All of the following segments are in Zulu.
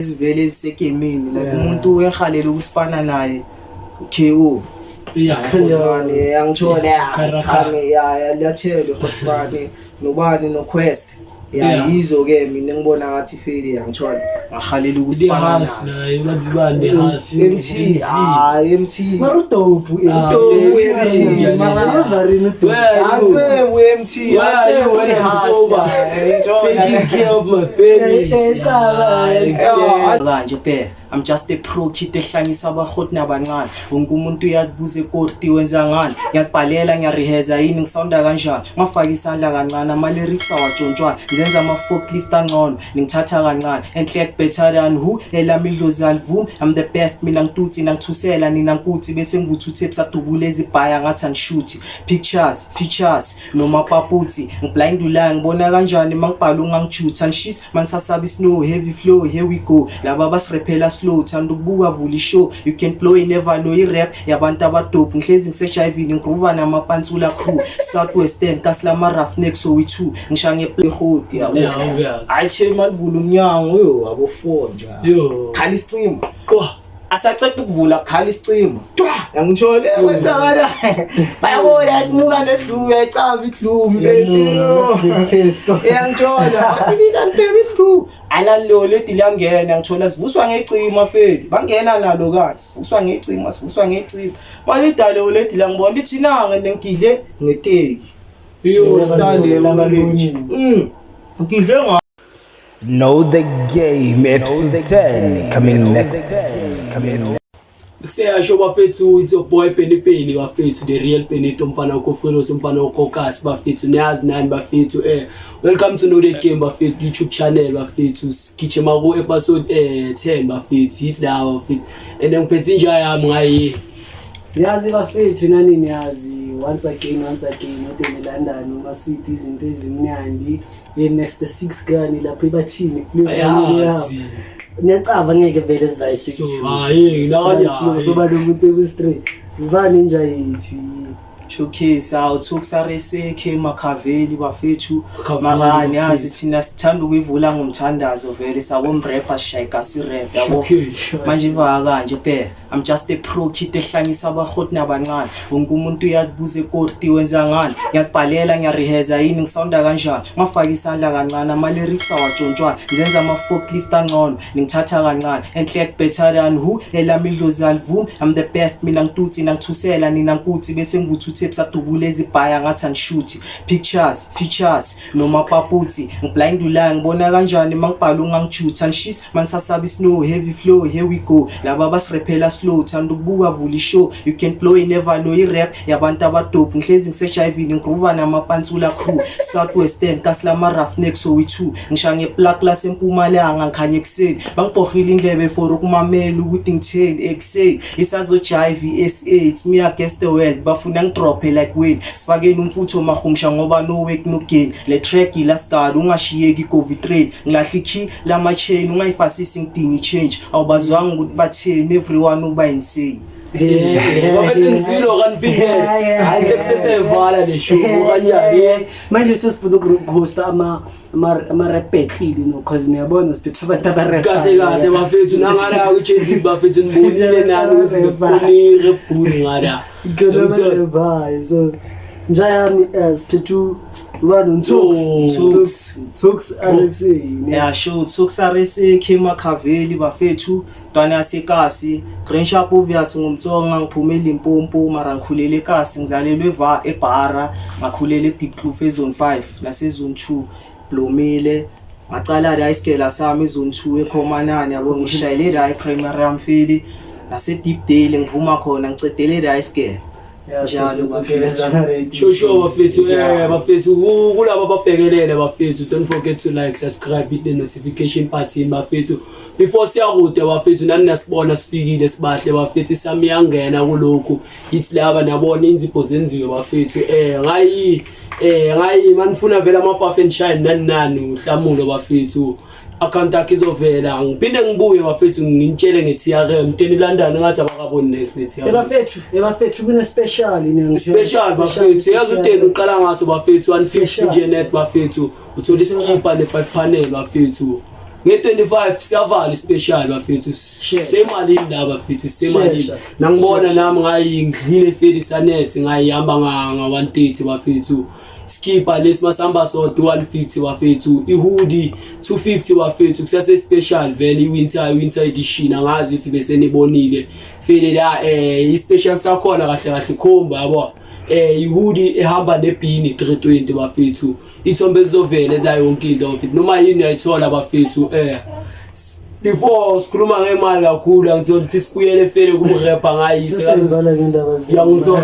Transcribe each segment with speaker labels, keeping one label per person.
Speaker 1: Izivele ezisegemini like umuntu uyahalela ukusipana naye KO. Sikhanyane angithola ya ya liyathele Hotmane nobani no Quest. Ya yizo ke mina ngibona ngathi feli angithola ngahalela ukusipana nazo.
Speaker 2: Naye bathi bani house
Speaker 1: MT ah MT.
Speaker 3: Marudope
Speaker 1: MT
Speaker 3: mara
Speaker 1: Athe MT athe
Speaker 2: when I'm sober taking care of my babies.
Speaker 1: Kanje phela I'm just a pro kid ehlanyisa abahoti nabancane. Wonke umuntu uyazibuza ekorti wenza ngani. Ngiyazibhalela ngiyareheza yini ngisawunda kanjani. Ngafaka isandla kancane ama lyrics awatshontshwana. Ngizenza ama forklift angcono ningithatha kancane. Enhlek better than who elami idlozi alivumi. I'm the best mina ngitutsi nangithusela nina nkuthi bese ngivutha uthepsa sadubula ezibhaya ngathi angishuthi. Pictures features noma paputhi ngiblind ula ngibona kanjani mangibhala ungangijutha ngishisa manisasaba snow heavy flow here we go laba basirephela slow thanda ukubuka vula ishow you can blow you never know i-rap yabantu abadope ngihlezi ngisejivini ngigroova namapantsula crew south western kasilama roughneck so we two ngisha ngeplehoti yabo hayi malivula umnyango yo abo 4 nje
Speaker 2: Yo.
Speaker 1: khala isicimo
Speaker 2: Qwa.
Speaker 1: Asaceda ukuvula khala isicimo twa yangithole kwenzakala bayabona kumuka nedlume yayicaba idlume yangithola bathi idlume alalo leti liyangena ngithola sivuswa ngecima feli bangena nalo kanje sivuswa ngecima sivuswa ngecima malidalo leti la ngibona lithi nanga nengidle ngeteki
Speaker 2: Yo.
Speaker 1: style ngidle nga
Speaker 4: Know the Game episode 10 coming next. Coming next.
Speaker 2: Kuseyasho bafethu, it's your boy Penny Penny bafethu, the real Benito mfana uKofilos mfana uKokas bafethu, niyazi nani bafethu. Welcome to Know The Game bafethu, YouTube channel bafethu. Sigijima ku episode 10 bafethu, yithi la bafethu. And ngiphethe inja yami ngayi.
Speaker 3: Yazi bafethu nani niyazi once again once again odele London umasweet izinto ezimnandi ye Mr 6 gun lapho ibathini
Speaker 2: Ayazi.
Speaker 3: Niyacava ngeke vele sivaye
Speaker 2: So hayi la kanjani.
Speaker 3: Soba nomuntu eku-street zibani inja yethu.
Speaker 1: Showcase awuthukusarese Makhaveli bafethu.
Speaker 2: Makhaveli,
Speaker 1: Mara niyazi
Speaker 2: bafethu.
Speaker 1: thina sithanda ukuyivula ngomthandazo vele sabomrapper sishayika si-rap yabo.
Speaker 2: Showcase.
Speaker 1: Manje ivaka kanje phela I'm just a pro kid ehlanyisa abahoti nabancane. Wonke umuntu uyazibuza ekorti wenza ngani. Ngiyazibhalela ngiyareheza yini ngisawunda kanjani. Ngafaka isandla kancane ama lyrics awatshontshwana. Ngizenza ama forklift angcono ningithatha kancane. Enhlek better than who elami idlozi alivumi. I'm the best mina ngitutsi nangithusela nina nkuthi bese ngivutha uthepsa sadubula ezibhaya ngathi angishuthi. Pictures features noma paputhi ngiblind ula ngibona kanjani mangibhala ungangijutha ngishisa manisasaba snow heavy flow here we go laba basirephela slow thanda ukubuka vula ishow you can blow you never know i-rap yabantu abadope ngihlezi ngisejivini ngigroova namapantsula crew south western kasilama roughneck so we two ngisha ngeplug lasempumalanga ngikhanye ekuseni bangibhohile indlebe for ukumamela ukuthi ngitheni ekuseni isazojive i-SA it's me against the world bafuna ngidrophe like Wayne sifakeni umfutho mahumsha ngoba no work no gain le track ilastard ungashiyeki covid train ngilahla ikey lama chain ungayifasisi ngidinga i-change awubazwanga ukuthi batheni everyone uba insane.
Speaker 2: Bafethu ngizwile kanipindele. Hayi nje kusesevala le show kanjani.
Speaker 3: Manje sesifuna ukuhosta ama-rap battle no cause niyabona siphethe abantu abarap
Speaker 2: Kahle kahle bafethu nangala ku-Changes bafethu nibonile nani ukuthi bekukhona i-rap boom ngala.
Speaker 3: Khona abaraphayo so nja yami siphethe ubani
Speaker 2: Tuks.
Speaker 3: Tuks RSA ne
Speaker 1: Yeah sure Tuksarese Makhaveli bafethu ntwana yasekasi Grand Sharp obvious ngumtsonga ngiphume eLimpopo mara ngikhulele ekasi ngizalelwe eva eBara ngakhulela eDiepkloof ezone 5 nase zone 2 Blomile ngacala la isigela sami ezone 2 eKhomanani yabo ngishayele la eprimary yami fili nase Deepdale ngiphuma khona ngicedele la isigela Njalo bafethu.
Speaker 2: Sure sure bafethu bafethu kulabo ababhekelele bafethu don't forget to like subscribe hit the notification button bafethu before siyakude bafethu nani nasibona sifikile sibahle bafethu sami yangena kulokhu yithi laba nabona inzipho zenziwe bafethu ngayi ngayi manifuna vele ama puff and shine nani nani uhlamulo bafethu account yakhe izovela ngiphinde ngibuye bafethu ngintshele nge-TRM Teni London ngathi abakaboni next nge-TRM
Speaker 3: Ebafethu kune special niyangitshela
Speaker 2: special bafethu yazi uteni uqala ngaso bafethu 150
Speaker 3: Special.
Speaker 2: nje net bafethu uthola iskipa ne-5 panel bafethu. Nge-25 siyavala i-special bafethu.
Speaker 3: Shesha.
Speaker 2: Semalini la bafethu, semalini.
Speaker 3: Shesha.
Speaker 2: Nangibona
Speaker 3: Shesha.
Speaker 2: nami ngayingidlile feli sanet ngayihamba nga 130 bafethu. Skipper lesi masihamba sodwa 150 bafethu, i-hoodie 250 bafethu, kusase special vele i-winter edition. Angazi if bese nibonile fele la i-special sakhona kahle kahle khomba yabo, i-hoodie ehamba ne-beanie 320 bafethu. Ithombe zizovela ezayo yonke into bafethu, noma yini uyayithola bafethu. Before sikhuluma ngemali kakhulu, angithola ukuthi sibuyele fele kumrapper ngayise.
Speaker 3: Sesivala ngendaba
Speaker 2: Uyangizwa?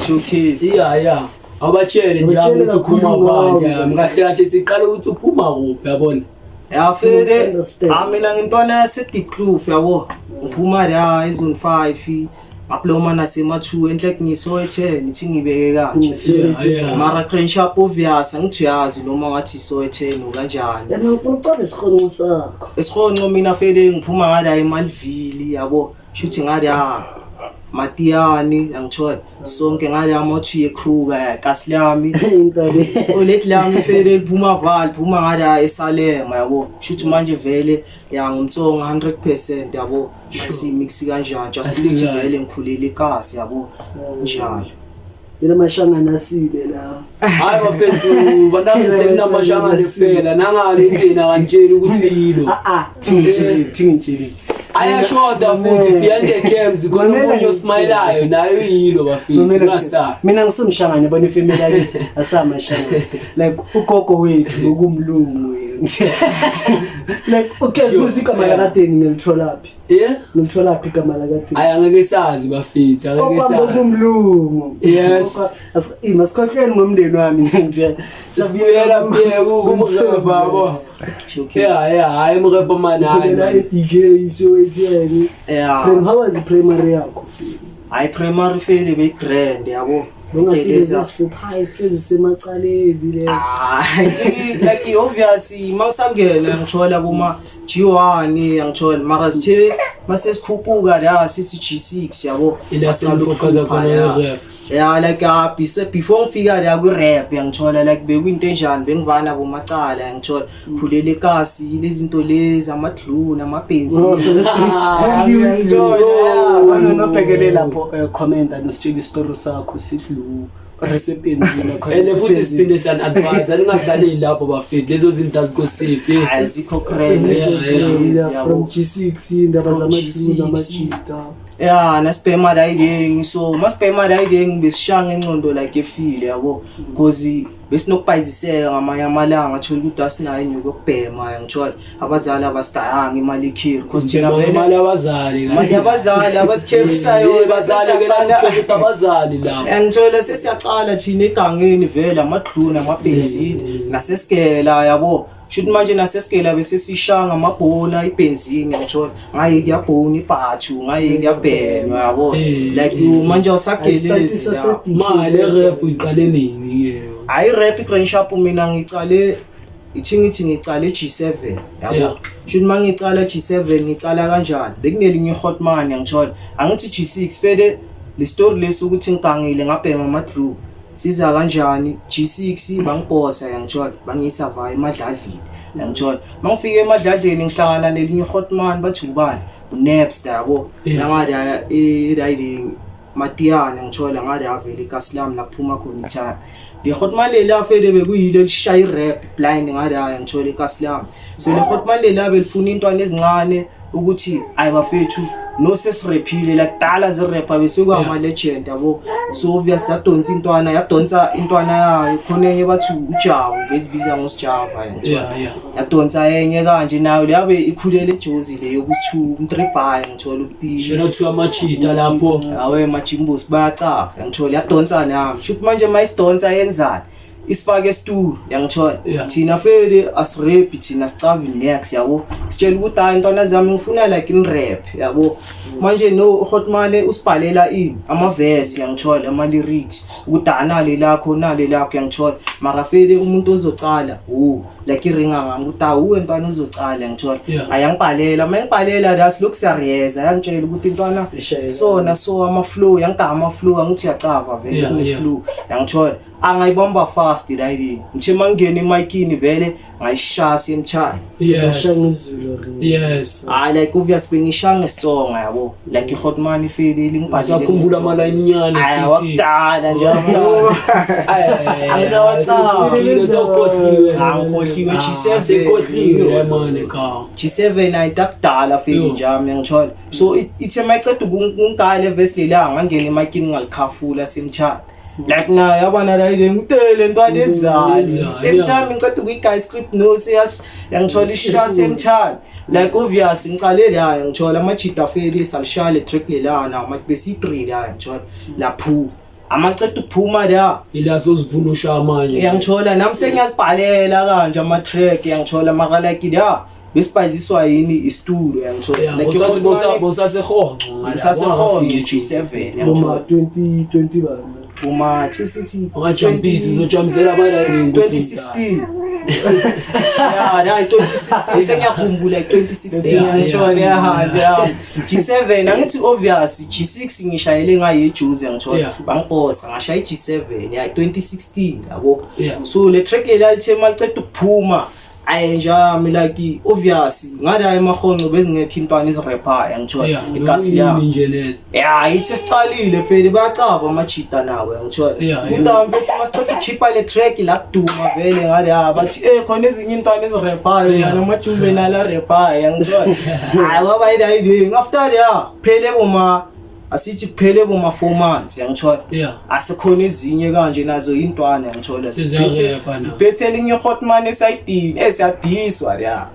Speaker 1: Showcase.
Speaker 2: Iya, abatshele nje
Speaker 3: Abatshele
Speaker 2: ukuthi uphuma
Speaker 3: kakhulu
Speaker 2: kwanje.
Speaker 3: ngabo.
Speaker 2: Kahle kahle siqala ukuthi uphuma kuphi, yabona.
Speaker 1: Ya fele,
Speaker 3: Understand.
Speaker 1: ah, mina ngintwana yase-Diepkloof yabo, ngiphuma la e-zone 5 ngaphuloma nasema-2 enhle ngisowe-10, ithi ngibeke kanje.
Speaker 2: Yeah.
Speaker 1: Mara grand sharp obvious, angithi uyazi noma ngathi isowe-10 ukanjani.
Speaker 3: Yena ngifuna ukucaba isikhonco sakho.
Speaker 1: Esikhonco mina fele ngiphuma ngala emalivili yabo, shuthi ngala Matiyani angithola sonke ngala amathi yeKruger kasi lami.
Speaker 3: Into le.
Speaker 1: Ulethi lami fele liphuma val liphuma ngala eSalema yabo, shuthi manje vele ya ngumtsonga 100% yabo, mix kanjani just
Speaker 2: Kahle
Speaker 1: ukuthi
Speaker 2: kahle.
Speaker 1: vele ngikhulele ikasi yabo njalo.
Speaker 3: Yena mashangana asile la.
Speaker 2: Hayi bafethu, banangihleli namashangane kuphela nangale inkinga kantsheli ukuthi yilo.
Speaker 3: Ah ah, thingitshele, thingitshele.
Speaker 2: Ayashoda futhi behind the cams khona
Speaker 3: Mamela
Speaker 2: omunye
Speaker 3: ngikutshele.
Speaker 2: osmilayo nayo yilo bafethu,
Speaker 3: Mamela,
Speaker 2: ungasabi.
Speaker 3: mina ngisumshangane bona ifamily yakithi asamashangane, like ugogo wethu okumlungu wena. Like okay, sibuza igama lakadeni ngilitholaphi?
Speaker 2: Yeah.
Speaker 3: Ngilitholaphi igama lakadeni?
Speaker 2: Ayi angeke sazi bafethu, angeke
Speaker 3: Okwami
Speaker 2: sazi.
Speaker 3: okumlungu.
Speaker 2: Yes.
Speaker 3: Masikhohlweni ngomndeni wami nje.
Speaker 2: Sibuyela buye kumrepha yabo.
Speaker 1: Showcase.
Speaker 2: Yeah, hayi mrepha man, hayi.
Speaker 3: Kulela
Speaker 2: Man.
Speaker 3: e-DK so etheni.
Speaker 1: Yeah.
Speaker 3: Prim, how was primary yakho?
Speaker 1: Hayi primary fele be grand yabo.
Speaker 3: Bungasilezi
Speaker 1: Geleza.
Speaker 3: isifupha esisemacaleni le.
Speaker 1: Ah, like obvious mangisangena ngithola kuma G1 ngithola mara sithe mase sikhuphuka la sithi G6 yabo.
Speaker 2: Ila senifocusa khona nge-rap.
Speaker 1: Ya like ah before ngifika la ku rap ngithola like bekuyinto enjani bengivana bomacala ngithola khulele kasi lezi zinto lezi ama-glue namabhenzini.
Speaker 3: Wena nobhekele lapho commenta nositshela isitori sakho sidlu resebenzini.
Speaker 2: And futhi siphinde siyan advise aningadlaleli lapho bafethu, lezo zinto azikho safe.
Speaker 1: Azikho crazy.
Speaker 2: Yeah.
Speaker 3: From G6 indaba
Speaker 1: From
Speaker 3: zamajulu
Speaker 1: G6.
Speaker 3: namajita.
Speaker 1: Ya nasibhema la ilengi, so masibhema la ilengi besishanga ingqondo like efile yabo, because besinokubhayiziseka ngamanye amalanga, thola ukuthi asinayo inyuku yokubhema, ngithola abazali abasigayanga imali ekhiri because thina
Speaker 2: Njengoba
Speaker 1: vele
Speaker 2: imali yabazali.
Speaker 1: Imali yabazali abasikherisa yona.
Speaker 2: Bazali ke lapho abazali lapho.
Speaker 1: Ngithola sesiyaqala thina egangeni vele amadluna namabhenzini nasesigela yabo, shuthi manje nasesigela bese sishanga amabhona ibhenzini, ngithola ngaye kuyabhona ibhathu ngaye kuyabhenwa yabo. Like you manje awusagelezi la.
Speaker 2: Ma le rap uyiqale nini ke?
Speaker 1: Hayi rap grand sharp mina ngicale ithi ngithi ngicale G7 yabo. Shuthi mangicala G7 ngicala kanjani bekunelinye ihotman ngithola angithi G6 fele le story lesi ukuthi ngigangile ngabhema ama-glue siza kanjani G6 bangibhosa yangithola bangiyisa vaya emadladleni yangithola mangifike emadladleni ngihlangana nelinye ihotman bathi ubani uNapster yabo. Nangada e-riding Matiyana ngithola ngade avele ikasi lami laphuma khona ithaya le hotman lela fele bekuyilo elishaya i-rap blind ngade haya ngithola ikasi lami, so le hotman lela belifuna intwana ezincane ukuthi ayi bafethu no sesirephile like kudala zirepha bese kwama-legend yabo, so obvious yadonsa intwana yadonsa intwana yayo khona enye bathi ujabu bezibiza ngosijava ngithola. Yadonsa enye kanje nayo leyabe ikhulele ejozi le yokusi-two umtribhaya ngithola ukuthi
Speaker 2: Shout out to amachita lapho.
Speaker 1: Awe majimbosi bayacaba ngithola yadonsa nami shuthi manje mayisidonsa yenzani isifake esitulo yangithola. Thina fele asirephi thina sicavi nex yabo, sitshela ukuthi hayi ntwana zami ngifuna like in-rap yabo, manje no uhotmane usibhalela ini amavesi yangithola ama-lyrics ukuthi ah nale lakho nale lakho yangithola, mara fele umuntu ozocala wu like iringa ngami ukuthi ah uwe ntwana uzocala yangithola. Ayangibhalela mayengibhalela la silokhu siyariyeza yangitshela ukuthi intwana
Speaker 3: Ishayela.
Speaker 1: so na so ama-flow yangigama ama-flow angithi uyacava vele kune-flow yangithola. Angayibamba fast la yini. Ngithe mangena emakini vele ngayishaya same time.
Speaker 2: Yes.
Speaker 3: Shaya ngezulu or
Speaker 2: Yes.
Speaker 1: Hayi, like obvious bengishaya ngesitsonga yabo. Like iHotman ifile ngibhalile.
Speaker 2: Usakhumbula ama-line nyana?
Speaker 1: Hayi, wakudala nje. Angisawacaba.
Speaker 2: Sewukhohliwe.
Speaker 1: Angikhohliwe G7.
Speaker 2: Sekhohliwe mane ka.
Speaker 1: G7 ayitakudala fike
Speaker 2: Yo.
Speaker 1: nje ami ngithola. So ithe mayiceda ukungigaya le verse lelanga ngangena emakini ngalikhafula same time. Like na yabona la ile ngitele ntwana enzani.
Speaker 2: Enzani,
Speaker 1: Same
Speaker 2: yeah.
Speaker 1: time ngiceda ukuyigaya script no siyas yangithola isha same time. Like obvious ngicale la ngithola amajita feli salishaya le track lelana ama besi 3 la ngithola laphu. Amaceda ukuphuma la
Speaker 2: Ila sozivuna ushaya manje.
Speaker 1: Uyangithola, nami sengiyazibhalela kanje ama-track, uyangithola, mara like la besibhayiziswa yini isitulo, uyangithola.
Speaker 2: Yeah,
Speaker 1: Like,
Speaker 2: bosase
Speaker 1: iHotman-
Speaker 2: bosasehonqo.
Speaker 1: Ngisasehonqo G7,
Speaker 3: Noma
Speaker 1: uyangithola.
Speaker 3: 2020 bani?
Speaker 1: Uma sithi
Speaker 2: Ungajampisi, uzojampisela abala ring.
Speaker 1: 2016, yeah, yeah, 2016 sengiyakhumbula, 2016, ngiyangithola, yeah, yeah. G7 angithi obvious G6 ngishayele ngayo eJozi, ngithola bangiposa ngashaya iG7, yeah, 2016 yabo. So le track lela lithe maliceda ukuphuma ayi njami, like obvious ngada emahonqo bezingekho intwana ezirephayo, ngithola ikasi
Speaker 2: Yami
Speaker 1: yami
Speaker 2: nje le.
Speaker 1: Ya, ithi sicalile feli bayacava amachita nawe, ngithola.
Speaker 2: Yeah.
Speaker 1: Umuntu mfethu masiqeda ukukhipha le track la kuduma vele ngale ya bathi khona ezinye intwana ezirephayo namajuvenile arephayo, ngithola. Hayi, waba yile after ya phele boma asithi kuphele boma 4 months, yangithola. Asekhona ezinye kanje nazo intwana, ngithola.
Speaker 2: Seziyarepha nazo.
Speaker 1: Ziphethe elinye hotman esayidini esiyadiswa ya.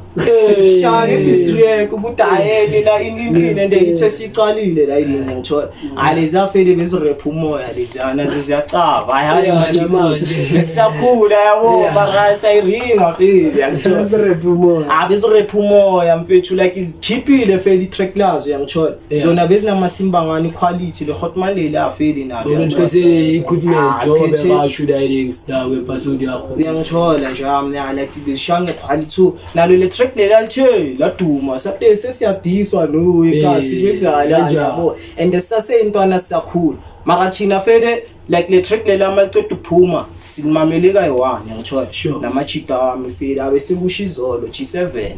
Speaker 1: Shaya i-district ukuthi hayi nina inini and ithe sicalile la yini, ngithola. Hayi, lezafele bezirepha umoya leziyana nazo ziyacava, hayi hayi.
Speaker 2: Yeah,
Speaker 1: manje
Speaker 2: namanje.
Speaker 1: Besisakhula yabo mara sayiringa feli, yangithola.
Speaker 3: Rap umoya.
Speaker 1: Ah, bezirepha umoya mfethu, like izikhiphile feli i-track lazo, yangithola. Zona bezinamasimba ngani quality le hotman leli afeli nalo, yangithola.
Speaker 2: Ngiphethe equipment
Speaker 1: Ah,
Speaker 2: njengoba
Speaker 1: phethe-
Speaker 2: basho la star wephasodi yakho.
Speaker 1: Uyangithola nje ami ya, like bezishaya ngequality nalo le track lela lithe laduma sate sesiyadiswa no ikasi kwenzala
Speaker 2: kanjani?
Speaker 1: yabo, and saseyintwana sisakhula mara thina fele like le track lela maliceda ukuphuma silimamele kayi-one, ngithola. Namachita wami fele abe sekusho izolo G7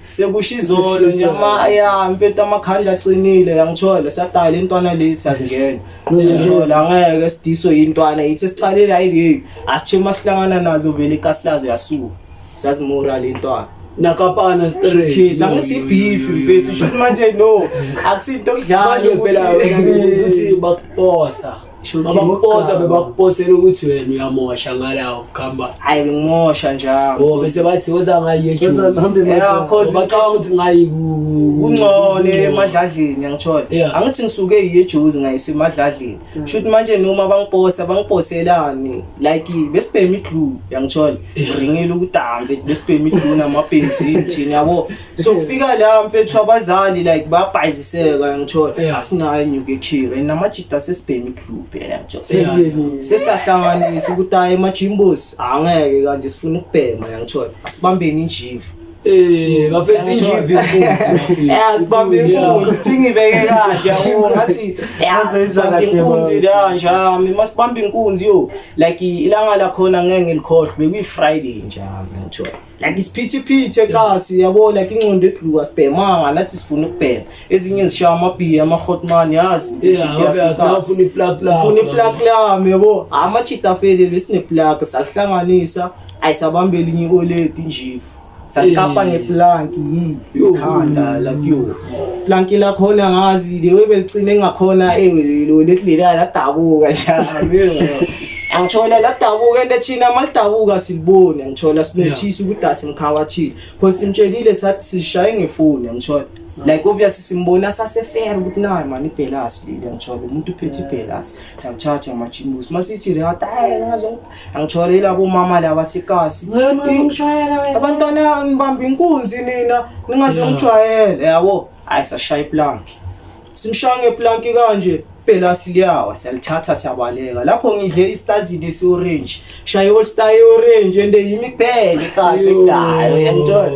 Speaker 1: sekusho izolo nje ama ya mfethu amakhanda acinile, yangithola, sadala intwana lezi siyazingena, ngithola, angeke sidiso yintwana yithi sicalele hayi le asithe masihlangana nazo vele ikasi lazo yasuka sazimora le ntwana.
Speaker 2: Nakapana straight.
Speaker 1: Showcase angithi beef mfethu shuthi manje no akusinto okudlala.
Speaker 2: Manje phela wena ukuthi bakuposa.
Speaker 1: Showcase.
Speaker 2: Bakuposa bebakuposela ukuthi wena uyamosha ngalawo kuhamba.
Speaker 1: Hayi, bengimosha njalo.
Speaker 2: Oh, bese bathi woza ngayi
Speaker 3: Woza
Speaker 2: eJozi.
Speaker 3: hambe
Speaker 1: Yeah,
Speaker 3: emakhaya.
Speaker 1: cause
Speaker 2: Bacabanga ukuthi ngayi
Speaker 1: kungcono emadladleni, ngithola. Angithi ngisuke yiye eJozi ngayiswa emadladleni shuthi manje noma bangiposa bangiposelani like besibhema iglue, yangithola, ringile ukuthi ah mfethu besibhema iglue namabhenzini thina yabo. So kufika la mfethu abazali like bayabhayiziseka, yangithola. Asinayo inyuku ekhira and namajita sesibhema iglue phela, yangithola.
Speaker 3: Sekuyenile.
Speaker 1: Sesahlanganisa ukuthi hayi emajimbos angeke kanje sifuna ukubhema, yangithola, asibambeni injiva.
Speaker 2: Bafethu injivi inkunzi.
Speaker 1: Sibambe inkunzi thingibeke kanje yabo ngathi
Speaker 3: Bazoyizwa
Speaker 1: sibambe
Speaker 3: kahle
Speaker 1: inkunzi
Speaker 3: bona.
Speaker 1: la nje masibambe inkunzi yo like ilanga lakhona ngeke ngilikhohlwe bekuyi-Friday nje ngithola like isiphithiphithi ekasi yabo like ingqondo edluka sibhemanga nathi sifuna ukubhema ezinye zishaya amabhiya ama-hotman yazi.
Speaker 2: Yeah, obvious now ufuna iplug la.
Speaker 1: Ufuna iplug lami yabo amachita fele besineplug sahlanganisa ayisabambe elinye ioledi njifu salikapa ngeplanki
Speaker 2: Yo.
Speaker 1: khanda like yo planki lakhona ngazi le webelicine ngakhona lo leti lela ladabuka njalo angithola ladabuka and thina malidabuka siliboni, angithola, sinothisa ukuthi asimkhawathile because simtshelile sathi sishaye ngefoni, angithola, like obviously simbona sasefere ukuthi nayi mani ibhelasi leli, angithola, umuntu uphethe ibhelasi siyamthatha amajimbusi masithi le athi hayi ngazo angithola yilabo mama laba sekasi abantwana nibamba inkunzi nina ningazongijwayela yabo. Hayi, sashaya iplanki simshaya ngeplanki kanje ibhelasi liyawa siyalithatha siyabaleka lapho ngidle istazini esi-orange shaye all star e-orange and yimi kuphela ikasi
Speaker 2: Yo.
Speaker 1: ekudayo yangithola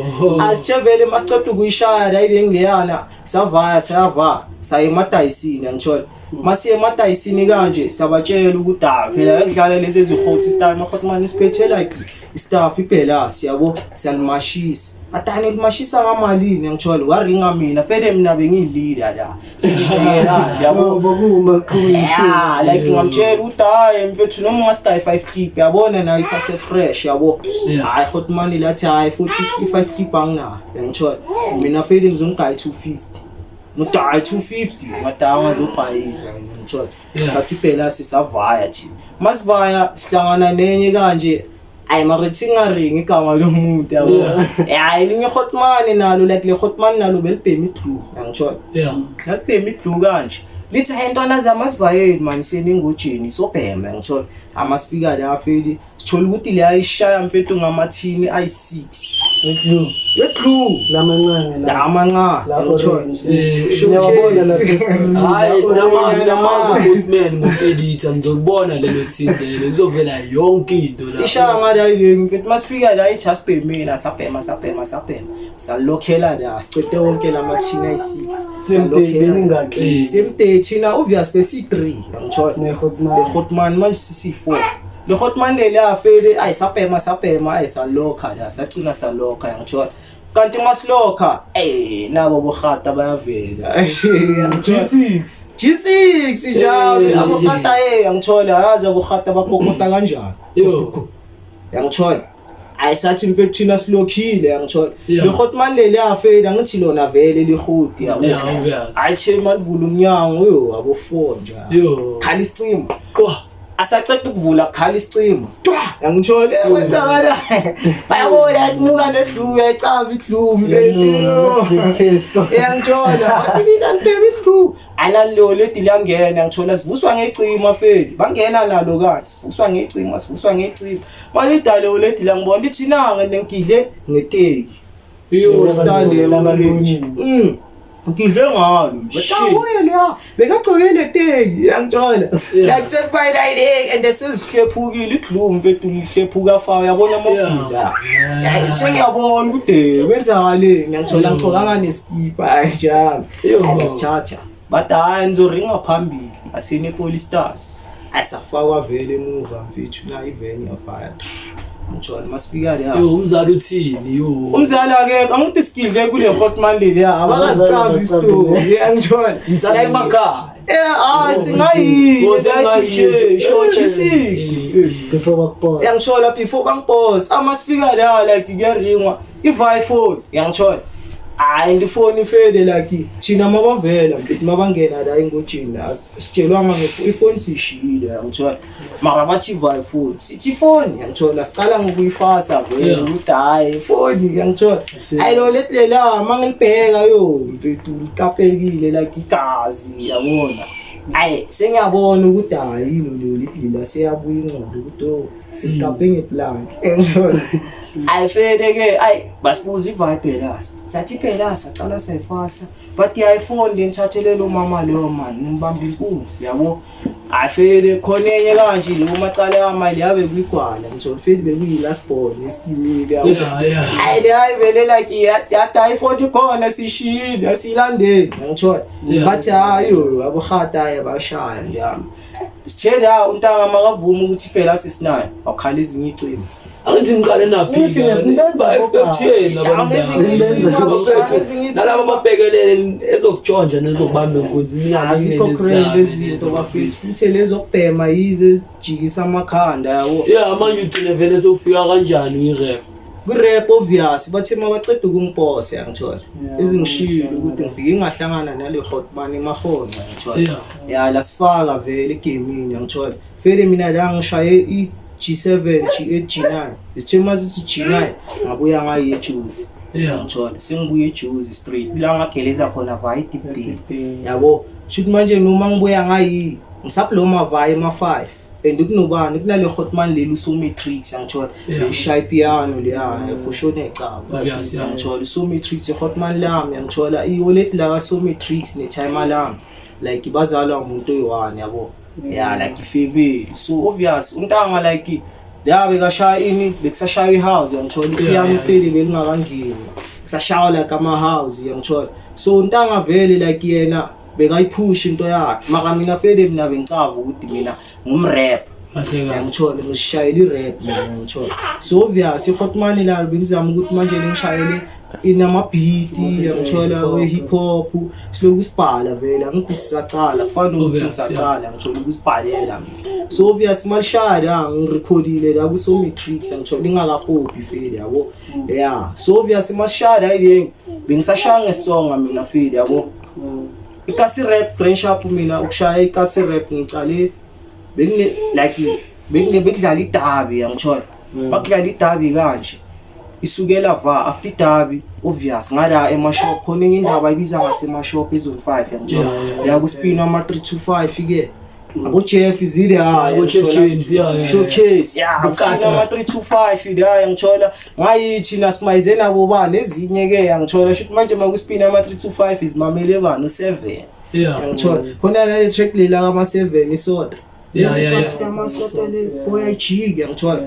Speaker 1: asithe vele masiceda ukuyishaya la ile ngileyana. Savaya sayava saye emadayisini, angithola. Masiye emadayisini kanje sabatshela ukuthi ah phela ekudlala lezi ezihoti style mahotman siphethe like istaff ibhelasi yabo, siyalimashisa. Atani limashisa ngamalini, angithola. Waringa mina fele, mina bengiyilida la. Sibhekela yabo.
Speaker 3: Bokumakhulu.
Speaker 1: Yeah, like ngamtshela ukuthi hayi mfethu, noma ungasikayi 5 clip, yabona, nayo isase fresh yabo. Hayi hotman lathi hayi futhi i5 clip anginayo, ngithola. Mina fele ngizongigaya 250. Ngithi hayi 250 ngadanga ngazobhayiza, ngithola. Thatha ibhelasi savaya thina. Masivaya sihlangana nenye kanje, ayi mara thingaringi igama lomuntu yabo. Hayi linye hotman nalo, like le hotman nalo belibhema idlu, ngithola. Lalibhema idlu kanje. Lithi hayi ntwana zami, asivayeni mani, seningojeni sobhema, ngithola. Amasifika la feli sithola ukuthi leya ishaya mfethu ngamathini ayi-6
Speaker 3: Wetlu.
Speaker 1: wetlu.
Speaker 3: Lamancane
Speaker 1: la
Speaker 3: la.
Speaker 1: amancane,
Speaker 3: La
Speaker 1: ngithola.
Speaker 3: orange.
Speaker 2: Eh,
Speaker 3: Ngiyawabona lapha esikhulumini.
Speaker 2: Hayi,
Speaker 3: La
Speaker 2: namazi
Speaker 3: orange.
Speaker 2: namazi postman ngo-editor, ngizokubona lelo thini lelo, kuzovela yonke into la.
Speaker 1: Ishaya ngathi ayi mfethu, masifika la ithi asibhemile, sabhema sabhema sabhema, salokhela la, sicede wonke lamathini ayi-6.
Speaker 3: Same day beningakhi?
Speaker 1: Same day thina obvious besi-3, ngithola.
Speaker 3: Ne-hotman.
Speaker 1: Le hotman manje sisi-4, le hotman leli afele ayi sabhema sabhema, ayi salokha la, sagcina salokha, ngithola. Kanti masilokha nabo bohata bayavela.
Speaker 3: G6.
Speaker 1: G6 njalo. Abohata angithola, yazi abohata bakokota kanjani.
Speaker 2: Yo.
Speaker 1: Yangithola, ayisathi mfethu thina silokhile, yangithola. Le hotman leli afela ngithi lona vele lihoti yabo.
Speaker 2: Yeah, obvious.
Speaker 1: Hayi che, malivula umnyango yo abo 4 njalo.
Speaker 2: Yo.
Speaker 1: Khala isicima.
Speaker 2: Qwa.
Speaker 1: Asaceda ukuvula khala isicima. Twa, yangithola, kwenzakala. Bayabona imuka nedlu, yayicaba idlu mfethu.
Speaker 3: Pesto.
Speaker 1: Yangithola, bathi lantebe idlu. Alalo leti liyangena, ngithola sivuswa ngecima feli. Bangena nalo kanje, sivuswa ngecima, sivuswa ngecima. Malidalo leti langibona lithi nanga nengidle ngeteki.
Speaker 2: Yo.
Speaker 1: Style
Speaker 3: Lamalunye.
Speaker 1: Ngidle ngalo.
Speaker 2: Shit.
Speaker 1: Betabuye leya. Bekagcoke le teki, yangithola. Like sekubayile and sezihlephukile idlu mfethu, lihlephuka fa uyabona amagula. Hayi sengiyabona ukuthi kwenzakaleni, ngiyangithola ngigcokanga neskipa hayi njalo.
Speaker 2: Yo.
Speaker 1: Ayisithatha. Bathi hayi nizoringa phambili asine Police Stars. Ayisafakwa vele emuva mfethu, na iveni yafaya. Ngithola masifika la.
Speaker 2: Yo, umzali uthini yo?
Speaker 1: Umzali akekho, angithi sigidle kule hotman leli ya abakazicabi isitori, yangithola.
Speaker 2: Nisasemakhaya.
Speaker 1: Ah singayini.
Speaker 2: Oh, singayini.
Speaker 1: Sho G6.
Speaker 3: Before bakuposa.
Speaker 1: Yangithola, before bangiposa ama sifika la like kuyaringwa iva iphone, yangithola. Hayi ndifoni ifele, like thina mabavela mfethu, mabangena la engojini asitshelwanga ifoni siyishiyile, yangithola. Mara bathi iva ifoni, sithi ifoni, yangithola, sicala ngokuyifasa vele ukuthi hayi ifoni, yangithola. Hayi lo lethi lela mangilibheka yo mfethu likapekile like igazi, yabona. Hayi sengiyabona ukuthi hayi yilo leyo lethi lela, seyabuya ingqondo ukuthi oh sikape ngeplank. Ayifele ke, ayi basibuza ivibe las, sathi phela sacala sayifasa, but i-iphone lengithathele lo mama leyo man ngimbamba inkunzi yabo. Afele khona enye kanje lo macala amali yabe kuyigwala, ngithola feli bekuyi-last born esikimile yabo. Hayi le hayi vele like yada iphone ikhona sishiyile asiyilandeli, ngithola. Bathi hayi yo abohata hayi bashaya njalo sithe la untanga makavuma ukuthi phela sisinayo awukhala ezinye icimbi.
Speaker 2: Angithi ngiqale
Speaker 3: Uthi
Speaker 2: naphika ba expectation abantu nalabo ababhekelele ezokutshontsha nezokubamba inkunzi.
Speaker 1: Azikho grand izinto bafethu, uthe lezokubhema yize ezijikisa amakhanda yabo.
Speaker 2: Yeah, manje ugcine vele sewufika kanjani kwi-rap?
Speaker 1: Kwi-rap obvious bathe mabaceda ukungiposa, yangithola, ezingishilo ukuthi ngifike ngahlangana nale hotman emahona, ngithola. Ya lasifaka vele egamini, yangithola. Vele mina la ngishaye i-G7, G8, G9, isithe masithi G9 ngabuya ngayi eJozi. Ngithola sengibuye eJozi straight la ngageleza khona vaya i-deep day yabo. Shuthi manje noma ngibuya ngayi ngisabloma vaya ema-5 and kunobani kunale hotman leli usomatrix, angithola. Ishaya ipiano leya for sure necaba. Angithola usomatrix ihotman lami, angithola iwallet la kasomatrix ne-timer lami like bazalwa umuntu oyi-one yabo. Ya like ifebeli, so obvious untanga like la bekashaya ini bekusashaya i-house, yangithola. Ipiano ifeli belingakangeni, kusashaya like ama-house, yangithola. So ntanga vele like yena bekayiphusha into yakhe, mara mina vele mina bengicava ukuthi mina ngumrap.
Speaker 2: Kahle kahle.
Speaker 1: Ngithola ngishayela i-rap mina, ngithola. So obvious iHotman la bengizama ukuthi manje ngishayele inamabhiti, ngithola we-hip hop, siloku sibhala vele, angithi sisacala kufana nokuthi
Speaker 2: Obvious, yeah.
Speaker 1: ngisacala, ngithola ukusibhalela mina. So obvious malishaya ngirekhodile la kusomatrix, ngithola ingakahobi vele, yabo. Yeah, so obvious malishaya yini bengisashaya ngesitsonga mina feel, yabo. Ikasi rap grand sharp, mina ukushaya ikasi rap ngicale bekune like bekune bekudlala idabi, yangithola, bakudlala idabi kanje isukela va after idabi, obvious ngala emashop khona enye indaba ayibiza ngasemashop ezone 5, yangithola. La kuspin ama 325 ke, abo Jeff izile ha.
Speaker 2: Abo Jeff James, yeah.
Speaker 1: Showcase, yeah.
Speaker 2: Bukata.
Speaker 1: Kuspin ama 325 la, yangithola, ngayithi nasimayize nabo ba nezinye ke, yangithola, shuthi manje makuspin ama 325 izimamele bani u7, yangithola, khona le track lela kama 7 isodwa. Amasota le boy ayijiki, yangithola,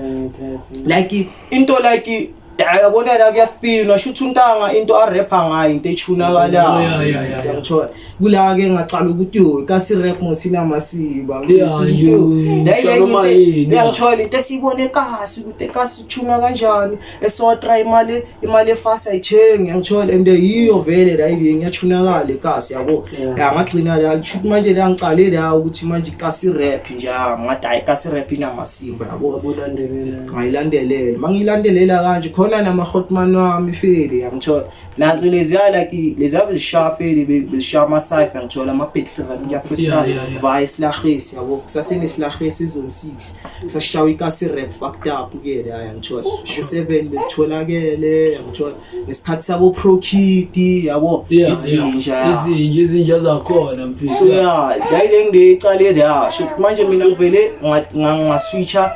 Speaker 1: like into like yabona la kuyaspinwa, shuthi untanga into arepha ngayo into echunakalayo.
Speaker 2: Oh, yeah.
Speaker 1: Yangithola, kula ke ngacala ukuthi yo kasi rap ngosinamasiba.
Speaker 2: Yeah, nje usho noma yini, yeah.
Speaker 1: Yangithola, into esiyibone kasi ukuthi kasi chuna kanjani esotra, imali efasa ayithengi, yangithola, and yiyo vele la ile ngiyachunakala ekasi, yabo. Ya, ngagcina la shuthi manje la ngicale la ukuthi manje kasi rap nje, ah, ngathi hayi kasi rap inamasimba, yabo.
Speaker 3: Wabulandelela.
Speaker 1: Ngayilandelela, mangiyilandelela kanje khona nama-hotman wami feli, yangithola, nazo leziya like leziya bezishaya feli, bezishaya ama-cypher, ngithola ama-battle rap kuya-freestyle.
Speaker 2: Yeah.
Speaker 1: Via isilahesi, yabo, kusasenesilahesi ezone 6 kusashawa ikasi rap fucked up-ke la, yangithola, u-7 bezitholakele, yangithola, ngesikhathi sabo pro kid, yabo. Izinja, ya.
Speaker 2: Izinja zakhona
Speaker 1: So
Speaker 2: mfethu.
Speaker 1: yeah, dayile ngicale la so manje mina ngivele ngaswitcha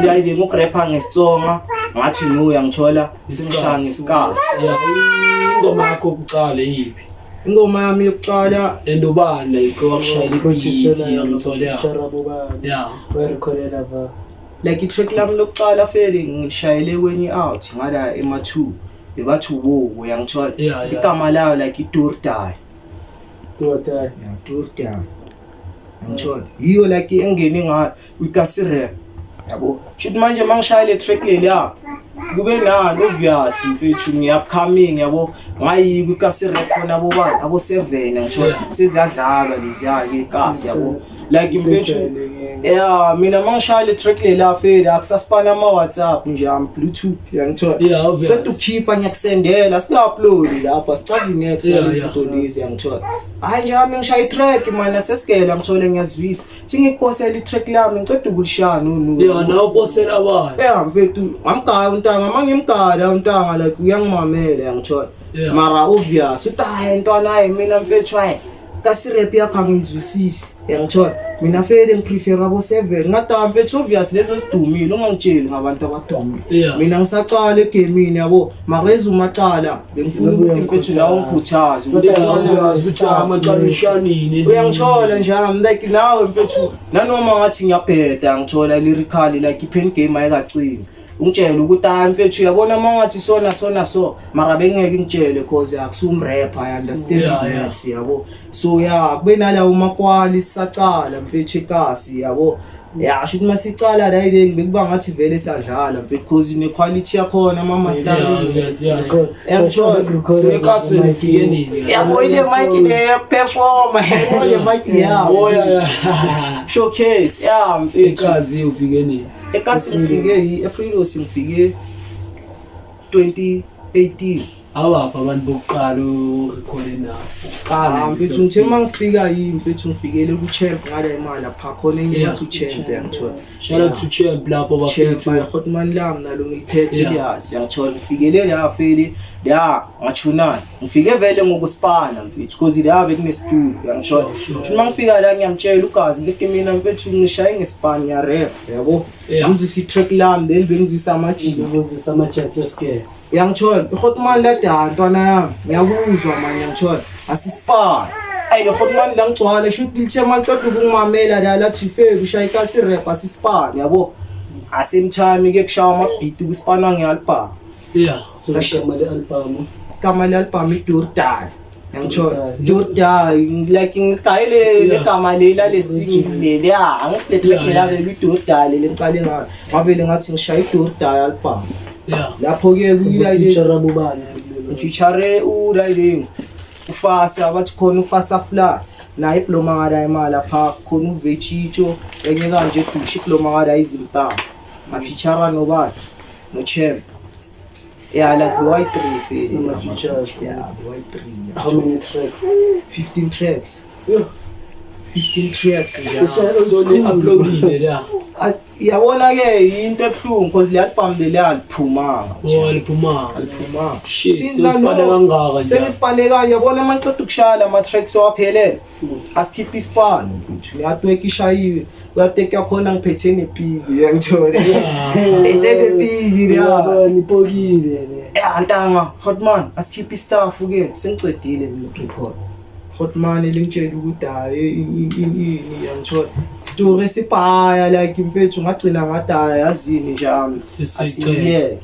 Speaker 1: dayile ngokurapha ngesitsonga, ngathi no, yangithola, sengishaya ngesikasi.
Speaker 2: Yeah, ingoma yakho yokuqala yiphi?
Speaker 1: Ingoma yami yokuqala
Speaker 2: And ubani like wakushayela i-beat, yangithola, yeah.
Speaker 3: Charabobani. Warekhodela va.
Speaker 1: Like i-track lami lokuqala fele ngishayele kwenye out ngala ema-2 bebathi ubobo, yangithola. Igama layo like idurdai.
Speaker 3: Tuwatai.
Speaker 1: Durdai, yangithola, yiyo like engene ngayo kwikasi rap, yabo. Shuthi manje mangishaya le track leliya kube nani, obvious mfethu ngiya-upcoming, yabo, ngayi kwikasi rap khona abo bani abo 7, ngithola, seziyadlalwa leziya-ke ikasi, yabo, like mfethu. Yeah, mina mangishaya le track lela fela akusasipana ama-WhatsApp nje, am Bluetooth, yangithola.
Speaker 2: Yeah, obvious.
Speaker 1: Ceda ukukhipha ngiyakusendela, singa-upload lapha sicavi next nalezinto lezi, yangithola. Hhayi nje ami ngishaya i-track mani nasesigela, ngithole ngiyazwisa thi ngikuposela i-track lami, ngiceda ukulishaya nonu.
Speaker 2: Yeah, nawe uposela abantu.
Speaker 1: Yeah mfethu, ngamgaya untanga, uma ngimgaya untanga like uyangimamela, yangithola. Mara obvious uthi hayi ntwana, hayi mina mfethu, hayi kasi rap yakho angiyizwisisi, yangithola, mina fele ngiprefer abo 7, ngathi ah, mfethu obvious lezo zidumile, ungangitsheli ngabantu abadumile. Mina ngisacala egemini, yabo, mara ezumacala bengifuna ukuthi mfethu nawe ungikhuthaze ukuthi
Speaker 2: Yeah, obvious ukuthi amacala ushanini.
Speaker 1: Uyangithola nje ami like nawe mfethu, nanoma ngathi ngiyabheda, ngithola lyrically like i-pen game ayikacini, ungitshele ukuthi hayi mfethu uyabona uma ngathi sona sona so, mara bengeke ngitshele cause akusumrapper, I understand. Max, yabo. So yeah, kube nalawo makwali sisacala mfethu ekasi, yabo. Ya, shuthi masicala la ile bekuba ngathi vele siyadlala mfethu cause ne-quality yakhona ama-mastering.
Speaker 2: Yeah, obvious, yeah.
Speaker 1: Yangithola.
Speaker 2: So ekasi wena ufike nini?
Speaker 1: Yabo, ile mic le yokuperforma, yabo, le mic yabo.
Speaker 2: Oh yeah.
Speaker 1: Showcase ya mfethu.
Speaker 2: Ekazi ufike nini?
Speaker 1: Ekasi ngifike eFrilos, ngifike 2018.
Speaker 2: Awaphi abantu bokuqala urekhode nabo? Uqala
Speaker 1: Ah, mfethu ngithe uma ngifika yini mfethu ngifikele ku-champ ngale imali lapha khona enye bathi u-champ, yangithola.
Speaker 2: Shout out to Champ lapho
Speaker 1: Champ
Speaker 2: bafethu.
Speaker 1: hotman lami nalo ngiliphethe. Liyazi, yangithola, ngifikele la feli la ngachunana, ngifike vele ngokuspana mfethu cause la bekunestudio, yangithola.
Speaker 2: Sure.
Speaker 1: Uma ngifika la ngiyamtshela ugazi, ngithi mina mfethu ngishaye ngesipani, ngiyarap, yabo. Ngamzwisa i-track lami then bengizwisa amajika.
Speaker 3: Ukuzisa ama-chats esike.
Speaker 1: Yangithola ihotman lade, "Ha, ntwana yami, ngiyakuzwa mani," yangithola, asisipani. Ayi le hotman la ngigcwala shuthi lithe maceda ukungimamela la lathi fake ushaya ikasi rap, asisipani, yabo, asame time ke kushawa amabhiti kuspanwa nge-album.
Speaker 2: Yeah.
Speaker 3: So igama le-album.
Speaker 1: Igama le-album idurdal. Ngithola Durda like ngigayele legama leli lalesinye leli ya angithi le track
Speaker 2: Yeah,
Speaker 1: la beli Durda leli ngiqale ngayo ngavele ngathi ngishaya iDurda album.
Speaker 2: Yeah.
Speaker 1: Lapho ke kuyila ile
Speaker 3: Feature abobani kulelo?
Speaker 1: Feature ulayini ufasa bathi khona ufasa fla naye ibloma ngala imali lapha khona uVechito enye kanje dusha ibloma ngala izimpama ngafeature nobani no champ, yeah, like Y3 feel.
Speaker 3: Ama-features.
Speaker 1: Yeah, Y3.
Speaker 3: How many tracks?
Speaker 1: 15 tracks.
Speaker 3: Yeah.
Speaker 1: 15 tracks nje.
Speaker 2: So ni uploadile la?
Speaker 1: Yabona ke into ebuhlungu because le album le aliphumanga.
Speaker 2: Oh, aliphumanga.
Speaker 1: Aliphumanga.
Speaker 2: Shit,
Speaker 1: Since
Speaker 2: sesipane kangaka nje.
Speaker 1: Sengisipane kanje, yabona mangiceda ukushaya la tracks waphelele. Asikhiphe isipani mfethu. Uyatweka ishayiwe. Uyateka yakhona ngiphethe nepiki yangithola. Phethe nepiki ya.
Speaker 3: Uyabona ipokile le.
Speaker 1: Eh ntanga, Hotman, asikhiphe istaff ke. Sengicedile mina report. Hotman lingitshela ukuthi hayi ini yangithola. Story sibhaya like mfethu ngagcina ngadaya yazini nje ami.
Speaker 2: Sisicela.
Speaker 1: Asiyeke.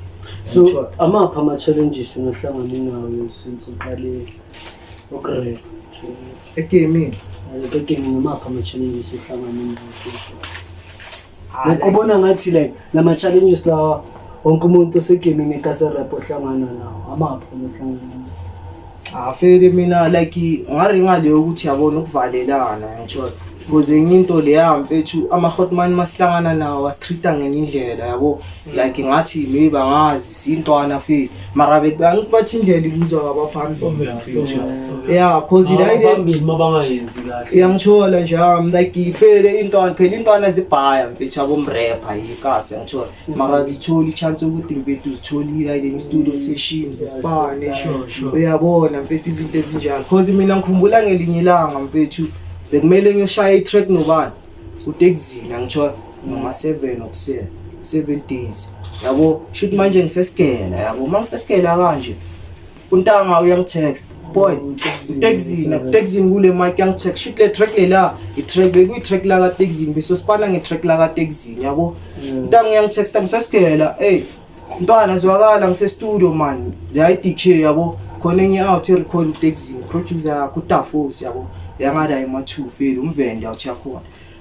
Speaker 3: So amaphi ama-challenges unohlangane nawo since uqale ukurap?
Speaker 1: Egaming.
Speaker 3: Egaming amaphi ama-challenges ohlangane nawo since? Like ubona ngathi like lama challenges lawa wonke umuntu osegaming ekasi rap ohlangana nawo, amaphi ohlangana nawo?
Speaker 1: Afele mina like ngaringa leyo ukuthi yabona ukuvalelana ngithola because enye into leya mfethu ama-hotman masihlangana nawo asitreat-a ngenye indlela yabo, like ngathi maybe angazi sintwana fe mara angithi bathi indlela ibuzwa kwabaphambili
Speaker 2: Obvious,
Speaker 1: mfethu.
Speaker 2: obvious, obvious.
Speaker 1: Yeah, cause la ile
Speaker 2: Abaphambili mabangayenzi kahle.
Speaker 1: Uyangithola nje ami like ifele intwana phela intwana zibhaya mfethu abomrapper yikasi yangithola mara zitholi i-chance ukuthi mfethu uzitholile ile studio sessions sipane.
Speaker 2: Sure.
Speaker 1: Uyabona mfethu izinto ezinjalo cause mina ngikhumbula ngelinye ilanga mfethu bekumele ngiyoshaya i-track nobani uTexini angithola noma 7 okusela 7 days yabo shoot manje ngisesigela yabo uma ngisesigela kanje untanga uyangitext boy uTexini uTexini kule mic yangitext shoot le track lela i-track bekuyi-track la kaTexini bese sipana nge-track la kaTexini yabo ntanga uyangitexta ngisesigela hey ntwana zwakala ngise-studio man la i-DK yabo khona enye out erecord uTexini producer yakho uTafos yabo yangada ema-2 feli umvende awuthi yakhona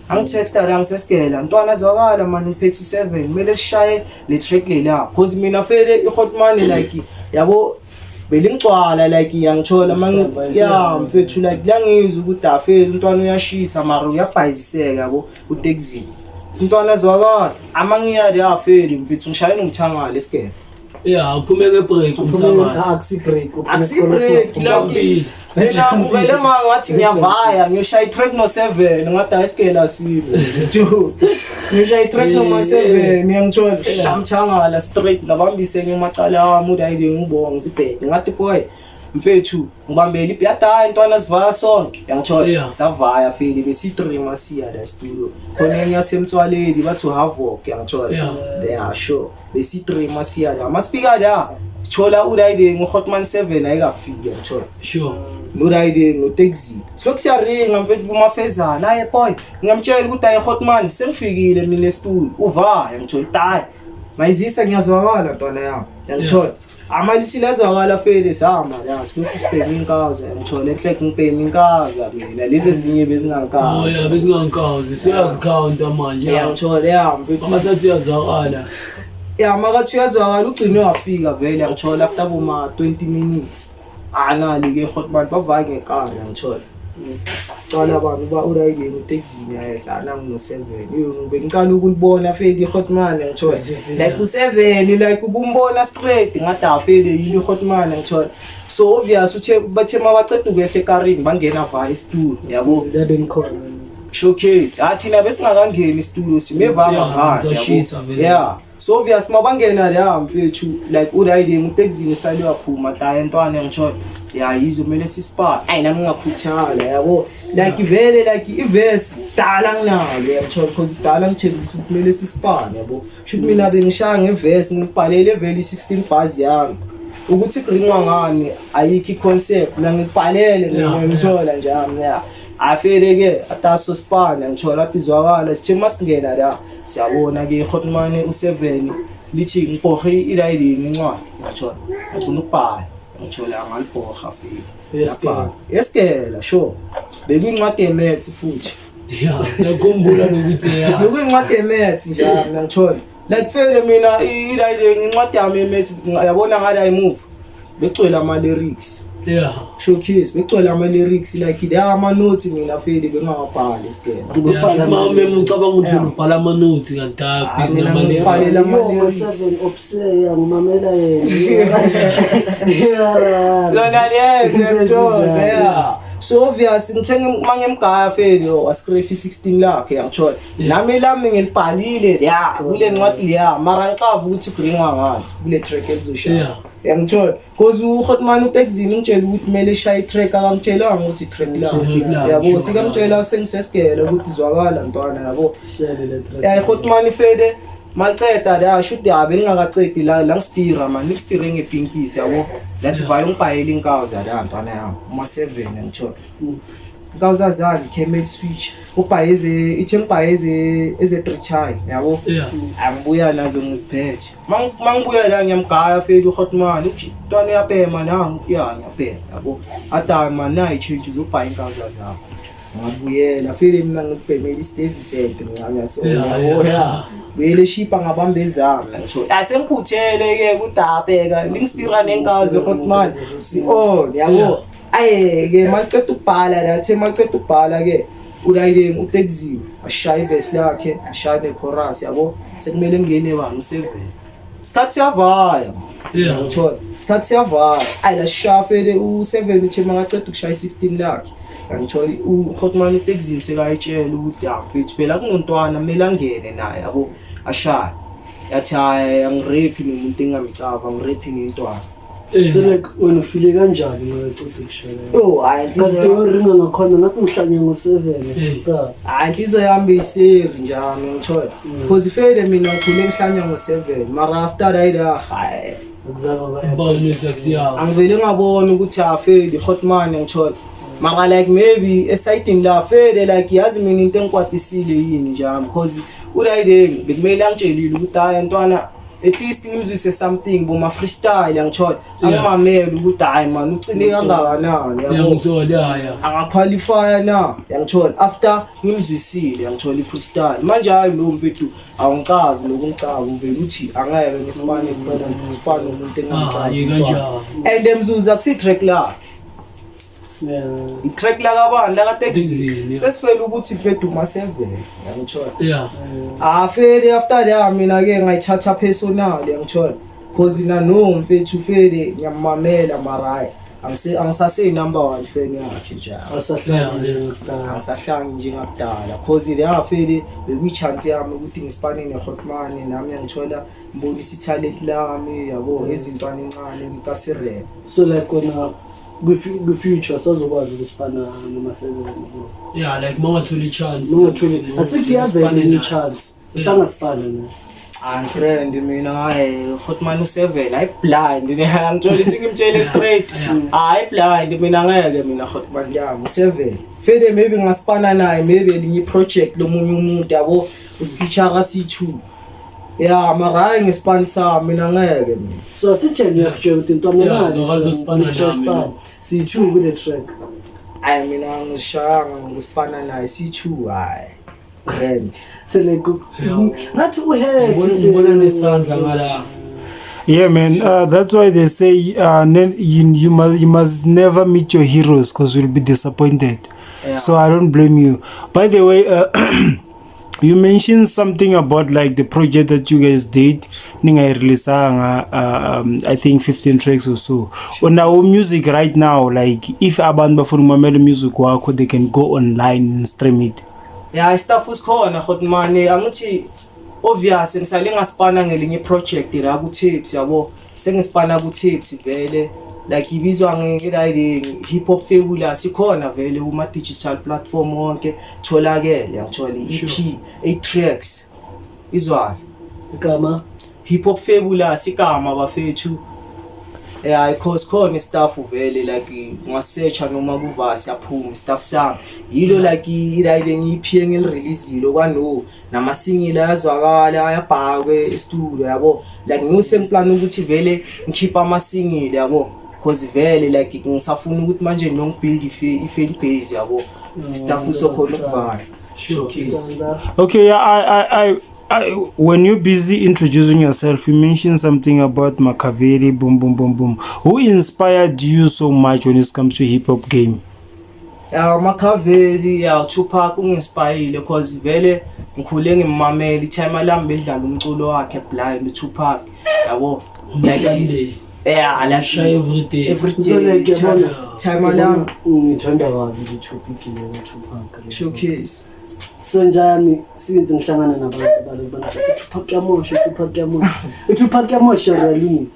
Speaker 1: angitexta la ngisesigela ntwana zwakala man ngiphethe u-7 kumele sishaye le track lela cause mina fele i-hotman like yabo belingicwala like ngiyangithola ya mfethu like liyangizwa ukuthi afele umntwana uyashisa mara uyabhayiziseka yabo uTexini umntwana zwakala ama ngiyali afeli mfethu ngishaye nomthangala esigela.
Speaker 2: Yeah, uphume ngebreak umthangala.
Speaker 3: Akusi-break.
Speaker 1: Akusi-break, like
Speaker 2: Ujampile.
Speaker 1: Mina uvele ngathi ngiyavaya ngiyoshaya i-track no-7 ngathi hayi isigela sibo ngiyoshaya i-track noma-7 ngiyangithola shamthangala straight ngabambise enye emacala wami udayile ngibonga ngizibheke ngathi boy mfethu ngibambele ibhiyada hayi ntwana sivaya sonke yangithola.
Speaker 2: Yeah.
Speaker 1: Savaya feli besiyi-three masiya la studio khona enye yasemtswaleli bathi uhavok yangithola. Yeah, sure, besiyi-three masiya la masifika la sithola ulayile ngu-hotman 7 ayikafiki yangithola. Nurayide noTexi silokhu siyaringa mfethu kumafezana hayi boy ngiyamtshela ukuthi hayi hotman sengifikile mina estudio uvaya ngithola ukuthi hayi mayizisa ngiyazwakala ntwana yami yangithola amalisile azwakala fele sihamba la silokhu sibhema inkaza yangithola enhle ngibhema inkaza mina lezi ezinye
Speaker 2: Oh
Speaker 1: bezingankaza.
Speaker 2: yeah, bezingankazi. Siyazikhawunta manje. Yeah.
Speaker 1: Yangithola ya mfethu.
Speaker 2: Mama sathi uyazwakala.
Speaker 1: Ya makathi uyazwakala ugcine wafika vele yangithola after boma 20 minutes anali-ke hotman bavaya ngekari yangithola cala abantu ba urayideni utekzini yayehla nanguno-7 bengiqala ukulibona feli i-hotman yangithola like u-7 like ukumbona straight ngathi afele yini i-hotman yangithola so obvious uthe bathe mabaceda ukwehla ekarini bangena vaya esitulo yabo.
Speaker 3: Labe nikhona.
Speaker 1: Showcase ah thina besingakangeni isitulo simeva
Speaker 2: Yeah,
Speaker 1: ngaphandle
Speaker 2: ngizashisa
Speaker 1: yabo.
Speaker 2: vele.
Speaker 1: Yeah, so obvious mabangena la mfethu like urayiding utekzini usale waphuma taye ntwana ngithola ya yizo kumele sisipane ayi nami ngingakhuthala yabo like vele like ivesi dala nginalo yangithola because dala ngithembisa ukuthi kumele sisipane yabo shuthi mina bengishaya ngevesi ngisibhalele vele i-16 bars yami ukuthi igringwa ngani ayikho i-concept mina ngisibhalele mina ngithola nje ami ya afele-ke ataso sipana ngithola apha izwakala sithe masingena la siyabona-ke ihotman u-7 lithi ngibhohe ilayini incwadi ngithola ngifuna ukubhala ngithola ngalibhoha fike.
Speaker 3: Yesigela.
Speaker 1: Yesigela, sure. Bekuyincwadi ye-maths futhi.
Speaker 2: Yeah, siyakhumbula nokuthi ya.
Speaker 1: Bekuyincwadi ye-maths nje mina ngithola. Like fele mina i-writing incwadi yami ye-maths yabona ngala imuva. Begcwele ama-lyrics. Showcase begcwele ama-lyrics like la ama-notes mina fele bengingawabhali esigela.
Speaker 2: Yeah, uma umema ucabanga ukuthi ubhala ama-notes kanti
Speaker 1: Ah,
Speaker 2: busy
Speaker 1: mina
Speaker 2: nama-lyrics.
Speaker 1: ngizibhalela ama-lyrics.
Speaker 3: Seven obseya ngimamela yena.
Speaker 1: Lona lezi
Speaker 3: Izinto
Speaker 1: ngithola
Speaker 3: ezinjalo.
Speaker 1: yeah. So obvious ngithe mangimgaya fele wascrafe 16 lakhe yangithola. Nami lami ngilibhalile ya kule ncwadi ya mara ngicava ukuthi bringwa ngani kule track elizoshaya. Yangithola because uHotman uTexini ungitshela ukuthi kumele eshaye i-track akamtshelanga ukuthi i-track
Speaker 2: Track
Speaker 1: la.
Speaker 2: la,
Speaker 1: Yabo
Speaker 2: sure.
Speaker 1: sikamtshela sengisesigele ukuthi zwakala ntwana yabo.
Speaker 3: Shele le track.
Speaker 1: Ya iHotman fede maceda la shoot yabe ngingakacedi la la ngistira man ngistire ngepinkisi yabo. Lathi vaye ungibhayele inkawuza la ntwana yami uma 7 ngithola. Inkawuza zami camel switch ubhayeze ithe ngibhayeze eze 3 time yabo. Angibuya nazo ngiziphethe. Mangibuya la ngiyamgaya fela uHotman uthi ntwana uyabhema nangu ya ngiyabhema yabo. Ata man nayi change uzobhaya inkawuza zakho. Ngabuyela fele mina ngizibhemela iStevie Cent ngiyasona yabo ya. Buyele eshipa ngabamba ezami ngithola. Asengikhuthele ke kudabheka lingistira nenkazi Hotman si on yabo. Aye ke maceda ukubhala la the maceda ukubhala ke ulayini uTexini ashaya ivesi lakhe ashaya nechorus yabo sekumele ngene bani u7 isikhathi siyavaya ngithola isikhathi siyavaya ayi la shafele u7 uthe makaceda ukushaya i16 lakhe ngithola uHotman uTexini sekayitshela ukuthi ya mfethu phela kunontwana kumele angene naye yabo ashaya yathi hayi angirephi nomuntu engamcava angirephi ngentwana.
Speaker 3: So like wena ufile kanjani ngaqeda ukushela?
Speaker 1: Oh hayi
Speaker 3: Because the ringa ngakhona ngathi ngihlanye ngo-7.
Speaker 1: Hayi inhliziyo yami beyiseri njalo ngithola. Because ifele mina ngikhule ngihlanya ngo-7 mara after that la hayi angivele ngabona ukuthi afeli Hotman ngithola. Mara like maybe esayidini la fele like yazi mina into engikwatisile yini njalo because ulayideng bekumele angitshelile ukuthi hayi ntwana at least ngimzwise something boma freestyle angithola angimamele ukuthi hayi man ucine kangakanani yabo
Speaker 2: Ngiyangithola ya.
Speaker 1: angaqualifya na yangithola after ngimzwisile yangithola i-freestyle manje hayi lo mfethu awungicavi lokungicava uvele uthi angeke ngisipane sipane umuntu
Speaker 2: Ah,
Speaker 1: engamcavi
Speaker 2: kanjani.
Speaker 1: and mzuzu akusi-track lakhe i-track lakabani lakaTexini
Speaker 2: Texini, yeah.
Speaker 1: sesifele ukuthi mfethu uma-7 yangithola. Ah fele after that mina ke ngayithatha personal yangithola cause na no mfethu fele ngiyamamela mara hayi angisase number 1 fan yakhe nje. Angisahlangi njengakudala cause le fele bekuyi-chance yami ukuthi ngisipane neHotman nami ngithola ngibonisa i-talent lami yabo ezintwana encane ngikasirep.
Speaker 3: So like kona kwi-future sazokwazi ukusipana noma-7.
Speaker 2: Yeah, like mangathola i-chance.
Speaker 3: Mangatholi asithi yavele i-chance sangasipana naye.
Speaker 1: Angifriend mina hayi Hotman u7 hayi blind ngithola ukuthi ngimtshele straight hayi blind mina ngeke mina Hotman yami u7 fele maybe ngasipana naye maybe elinye project lomunye umuntu yabo usifeature C2 ya mara hayi ngesipani sami mina ngeke mina.
Speaker 3: So asitheni uyakutshela ukuthi ntwana
Speaker 2: Yeah,
Speaker 3: nazi
Speaker 2: zokwazi ukusipana nami,
Speaker 3: siyi-two kule track.
Speaker 1: Hayi mina ngishayanga ngokusipana naye C2 hayi grand.
Speaker 3: So like ngathi uhead
Speaker 2: Ngibona nesandla ngala.
Speaker 5: Yeah, man. That's why they say you must never meet your heroes because you'll be disappointed.
Speaker 1: Yeah.
Speaker 5: So I don't blame you. By the way, you mentioned something about like the project that you guys did. Ningayireleasanga, I think 15 tracks or so. On our music right now, like if abantu bafuna ukumamela music wakho, they can go online and stream it.
Speaker 1: Yeah, istaff usikhona Hotman angithi obvious ngisale ngasipana ngelinye project la ku Tips yabo sengisipana ku Tips vele like ibizwa nge hip hop fabulous ikhona vele kuma digital platform wonke tholakele ngithola EP 8 tracks izwa
Speaker 3: igama
Speaker 1: hip hop fabulous igama bafethu. Yeah, because khona istaff vele like ungasearcha noma kuvasi yaphuma staff sami yilo like ile ngiyiphiye ngilireleasile kwano namasingile ayazwakala ayabhakwe e-studio yabo like ngise ngiplan ukuthi vele ngikhipha amasingile yabo. Cause vele like ngisafuna ukuthi manje nongibuild i-fan base, yabo, stuff usokhona ukuvala.
Speaker 2: Sure.
Speaker 5: Okay, yeah, I, when you're busy introducing yourself, you mentioned something about Machiavelli, boom, boom, boom, boom. Who inspired you so much when it comes to hip hop game?
Speaker 1: Ya, Machiavelli, ya, Tupac unginspire, cause vele ngikhule ngimamela i-timer lami bedlala umculo wakhe blind, Tupac, yabo. Like
Speaker 2: Sunday.
Speaker 1: Yeah, like
Speaker 2: Shy every day.
Speaker 1: Every
Speaker 3: So
Speaker 1: day.
Speaker 3: like yabona,
Speaker 1: Timer lami.
Speaker 3: Ngithanda kabi le topic le ka-Tupac le.
Speaker 1: Showcase.
Speaker 3: So njani since ngihlangana nabantu baloku banathi uTupac yamosha, uTupac yamosha, uTupac yamosha, reality.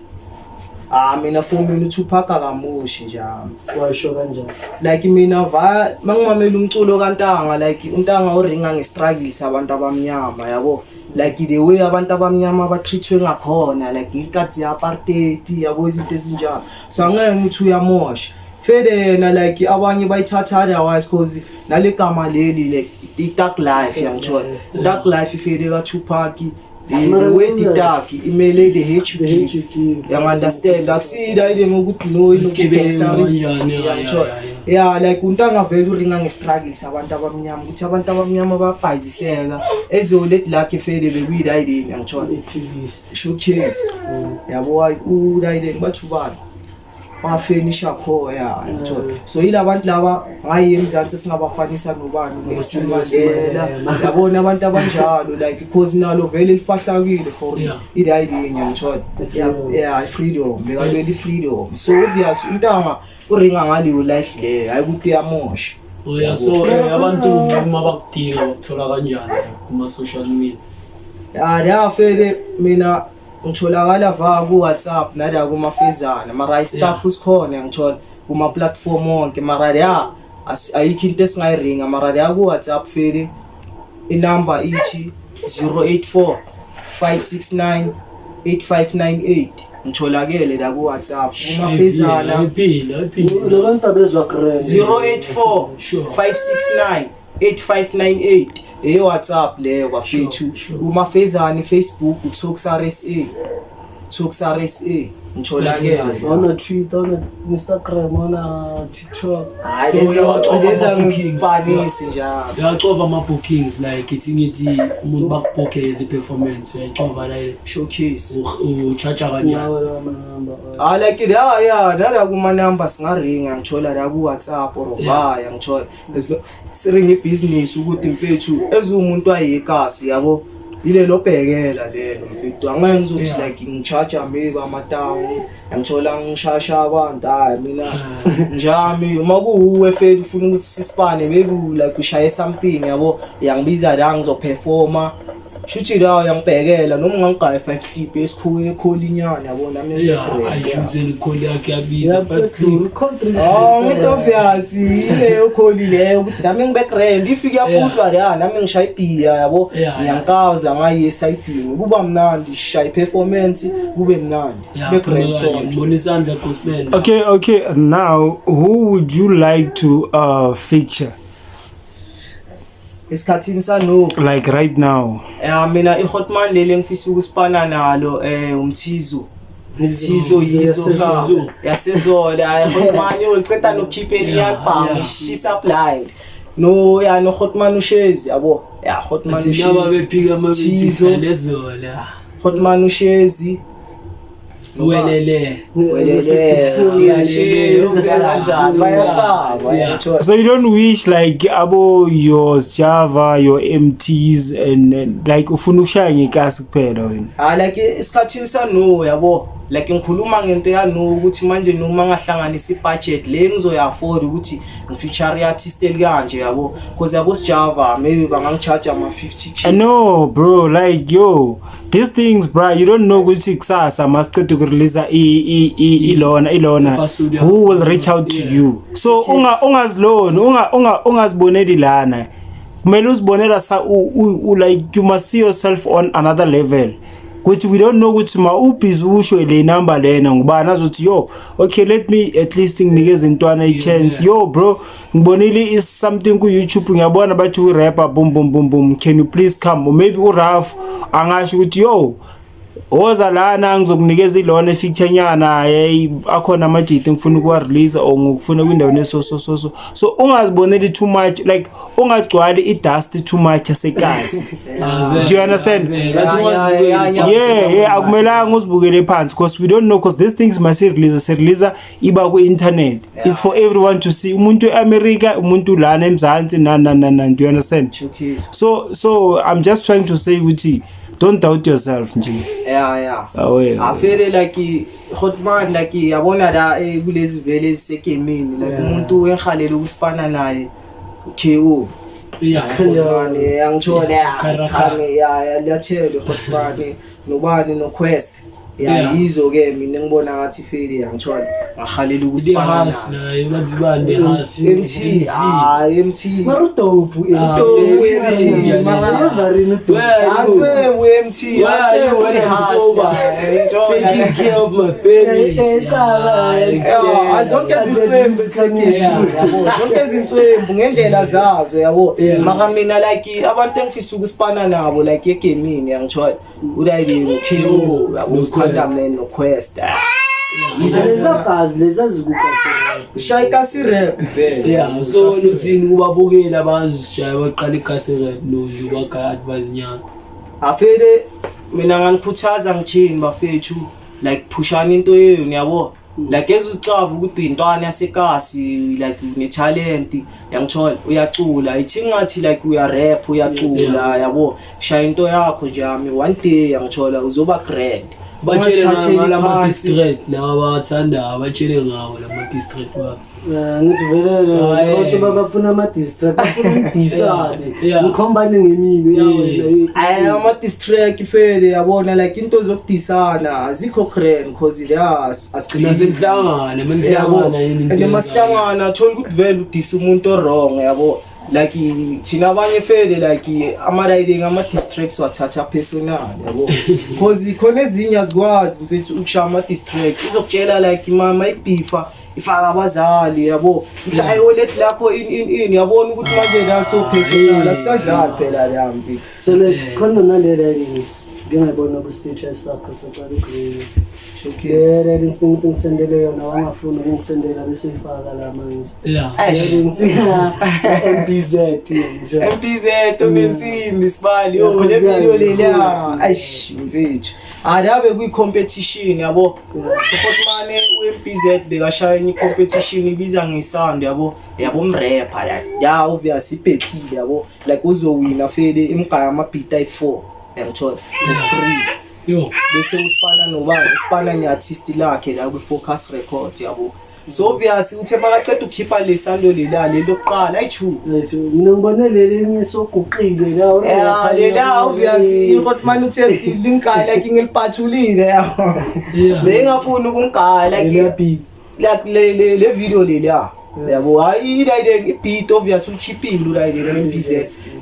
Speaker 1: Ah, mina, for mina uTupac akamoshi njami.
Speaker 3: Washo kanjani?
Speaker 1: Like mina va mangimamela umculo kaNtanga, like uNtanga uringa ngestruggle abantu abamnyama, yabo, like the way abantu abamnyama batreatwe ngakhona, like inkathi ye-apartheid, yabo, izinto ezinjalo. So angeke ngithi uyamosha fede yena, like abanye bayithatha otherwise, cause nale gama leli, like i-thug life, yangithola, thug life ifede ka-Tupac. The way the thug imele the hate you
Speaker 3: The hate
Speaker 1: give.
Speaker 3: You give.
Speaker 1: Yang-understand, akusida ile ngokuthi no
Speaker 2: Isigebengu, kanjani, yeah,
Speaker 1: yangithola.
Speaker 2: yeah,
Speaker 1: Yeah, like uNtanga vele uringa ngestruggle sabantu abamnyama, ukuthi abantu abamnyama bayabhayiziseka ezolethi lakhe fele bekuyidayideni, yangithola.
Speaker 3: Activist.
Speaker 1: Showcase, yabo, udayideni bathi ubani bafenisha kho, ya, yangithola. So yila bantu laba ngayi eMzansi singabafanisa nobani? Nelson Mandela, yabona, abantu abanjalo, like because nalo vele lifahlakile for idayideni, yangithola.
Speaker 3: The freedom.
Speaker 1: Yeah, freedom, bekalwela i-freedom. So obvious uNtanga uringa ngaleyo life leyo, hayi ukuthi uyamosha.
Speaker 2: Oh yeah, so abantu uma bakudinga bakuthola kanjani kuma social media?
Speaker 1: Ya, la fele mina ngitholakala va ku-WhatsApp nala kumafezana, mara i-stuff sikhona, ngithola kuma-platform wonke, mara ya ayikho into esingayiringa, mara la ku-WhatsApp fele inamba ithi 084 569 8598. Ngitholakele la ku-WhatsApp, kumafezana.
Speaker 2: Ayiphila, ayiphila.
Speaker 3: Labantu abezwa grand.
Speaker 1: 084
Speaker 2: Sure.
Speaker 1: 569 8598, eyo-WhatsApp leyo, bafethu.
Speaker 2: Sure.
Speaker 1: Kumafezane, Facebook, uTox RSA, Tox RSA, ngitholakele.
Speaker 3: Ona Twitter, ona Instagram, ona TikTok.
Speaker 1: Hayi,
Speaker 2: So, uyawacofa
Speaker 1: lezi
Speaker 2: ama-bookings?
Speaker 1: angispanisi njalo.
Speaker 2: Uyacova ama-bookings, like ithi ngithi umuntu bakubhukhe as i-performance, uyayicova la?
Speaker 1: Showcase.
Speaker 2: Uchaja kanjani?
Speaker 3: Nawo lawa manamba.
Speaker 1: Ah, like ya, ya, nala kuma-number singaringa, ngithola la ku-WhatsApp or vaya, ngithola. Siringa ibhizinisi ukuthi mfethu eziwumuntu ayikasi, yabo, yilelo bhekela lelo, mfethu, angeke ngizothi like ngicharge maybe amatawu, ngithola, ngishasha abantu, hayi, mina njami uma kuwuwe fela ufuna ukuthi sisipane, maybe like ushaye something, yabo, yangibiza la ngizoperforma, shuthi la uyangibhekela noma ungangigaya 5 clip esikhuwe ekholinyana, yabo, nami
Speaker 2: Yeah,
Speaker 1: ngigrand, yeah.
Speaker 2: ayishuthi elikholi yakhe yabiza, 5 clip.
Speaker 1: Oh, ngithi obvious ileyo kholi leyo ukuthi nami ngibe grand, if kuyaphuzwa la nami ngishaya ibhiya, yabo, ngiyankawuza ngayi esayidini, kuba mnandi, shaya performance kube mnandi, sibe grand sonke.
Speaker 2: Ngibona isandla, Ghostman.
Speaker 5: Okay. Now, who would you like to feature?
Speaker 1: Esikhathini sano?
Speaker 5: Like right now.
Speaker 1: Eh, mina iHotman leli engifisa ukusipana nalo uMthizo. Mthizo yizo.
Speaker 2: Yizo.
Speaker 1: Yasezola iHotman yoliceda nokukhipha elinye album ishisa blind. No, ya, no Hotman uShezi, yabo, ya, Hotman
Speaker 2: Athi naba
Speaker 1: uShezi.
Speaker 2: bephika amabethi.
Speaker 1: Thizo.
Speaker 2: Lezola.
Speaker 1: Hotman uShezi.
Speaker 2: Welele.
Speaker 1: Welele. Bayacaba.
Speaker 5: So you don't wish like abo your Java, your MTs and like ufuna ukushaya ngekasi kuphela wena?
Speaker 1: Ah, like esikhathini sano, yabo, like ngikhuluma ngento yano ukuthi manje noma ngahlanganisa ibudget le ngizoya afford ukuthi ngifeature artist elikanje, yabo, because yabo sijava maybe bangangicharge ama 50K.
Speaker 5: I know, bro, like yo, these things, bro, you don't know ukuthi kusasa masiqeda ukurelease i ilona ilona
Speaker 2: Episode
Speaker 5: who will reach out to you. So ungaziloni, ungaziboneli lana. Kumele uzibonela sa like you must see yourself on another level. Kuthi we don't know ukuthi ma ubhizi usho le number lena ngubani azothi, "Yo, okay, let me at least nginikeze intwana i chance. Yo bro, ngibonile is something ku YouTube, ngiyabona bathi u rapper, boom boom boom boom, can you please come?" Or maybe uRalph angasho ukuthi, "Yo, Woza lana ngizokunikeza ilona feature nyana, hey, akhona amajiti ngifuna ukuwa release or ngikufuna kwindawo neso so so so. So ungaziboneli too much, like ungagcwali i-dust too much yasekasi. Do you understand? Yeah, akumelanga uzibukele phansi because we don't know, because these things must release, se-release iba ku-internet. It's for everyone to see, umuntu e-America, umuntu lana eMzansi, na na na na, do you understand?
Speaker 1: Showcase.
Speaker 5: So I'm just trying to say ukuthi don't doubt yourself nje.
Speaker 1: Yeah.
Speaker 5: Awe.
Speaker 1: Avele like hotman, like yabona la kulezi vele ezisegemini, like umuntu wehalela ukusipana naye KO. Hotman yangithola,
Speaker 2: Kara.
Speaker 1: Ya liyathele hotman nobani no Quest. Ya, yizo ke mina ngibona ngathi feli yangithola ngahalela ukusipana nazo. MT, ah, MT.
Speaker 3: Mara udope.
Speaker 2: Ah,
Speaker 1: MT,
Speaker 3: mara udope.
Speaker 1: Athwe MT, athwe
Speaker 2: sober, taking care of my babies.
Speaker 1: Yeah, zonke izintswembu zisekhefini, yabo, zonke izintswembu ngendlela zazo, yabo. Mara mina like abantu engifisa ukusipana nabo like egemini yangithola ulayini KO, yabo, uSpandamane no Quest.
Speaker 3: Leza gazi leza zikukasi.
Speaker 1: Shaya kasi rap vele.
Speaker 2: Yeah, so uthini kubabukeli abazishaya baqala ikasi rap no nje ubagaya advice nyana?
Speaker 1: Afele mina nganikhuthaza ngithini bafethu, like pushani into yenu, yabo, like ezucava ukuthi uyintwana yasekasi, like une talent yangithola, uyacula, ithi ngathi like uya rap, uyacula, yabo, shaya into yakho nje yami, one day yangithola uzoba grand.
Speaker 2: Batshele
Speaker 1: Ungazithatheli
Speaker 2: ngalama
Speaker 1: phansi.
Speaker 2: district lawa abathandayo, batshele ngawo lama district wabo.
Speaker 3: Ngithi vele
Speaker 2: Hayi.
Speaker 3: abantu bafuna ama-distract, bafuna ngidisane, ngikhombane ngeminwe.
Speaker 1: Ayi, ama-distract fele yabona, like into zokudisana azikho grand cause la
Speaker 2: Nasenhlangano manihlangana yini into
Speaker 1: and
Speaker 2: enzayo?
Speaker 1: masihlangana thola ukuthi vele udisa umuntu o-wrong, yabo, like thina abanye fele like ama-riding ama-distracts wathatha personal, yabo, cause khona ezinye azikwazi mfethu ukushaya ama-distract, izokutshela like mama ibhifa ifaka abazali, yabo, mhla ayolethi lapho in in in, yabona ukuthi manje la so personal, asisadlali phela la mfethu.
Speaker 3: So like khona nale writings ngingayibona ku-status sakho sacala ugreen.
Speaker 1: Showcase.
Speaker 3: Le writings bengithi ngisendele yona, wangafuni ukungisendela bese uyifaka la manje.
Speaker 2: Yeah.
Speaker 3: Writings MBZ nje.
Speaker 1: MPZ onensimbi sibali yo
Speaker 3: Yeah,
Speaker 1: le video
Speaker 3: yeah.
Speaker 1: leya, aish mfethu, adabe kwi competition, yabo, uHotman uMPZ bekashaya enye competition ibiza ngesound, yabo, yabo, mrapper like ya obvious ibheklile, yabo, like uzowina fele imgaya ama beat ayi4 yangithola for free.
Speaker 2: Yo.
Speaker 1: Bese usipana nobani, usipana ne-artist lakhe la kwi-Focus Record, yabo, so obvious uthe makaceda ukukhipha le sando lela lelo kuqala ayi-two.
Speaker 3: Mina ngibone leli elinye soguqile la.
Speaker 1: Ya, lela obvious iHotman uthe lingigaya like ngilipathulile, yabo. Bengingafuni ukungigaya like
Speaker 3: Leya beat.
Speaker 1: Like le video leliya, yabo, hayi ilayile i-beat obvious uchiphile ulayile le MPZ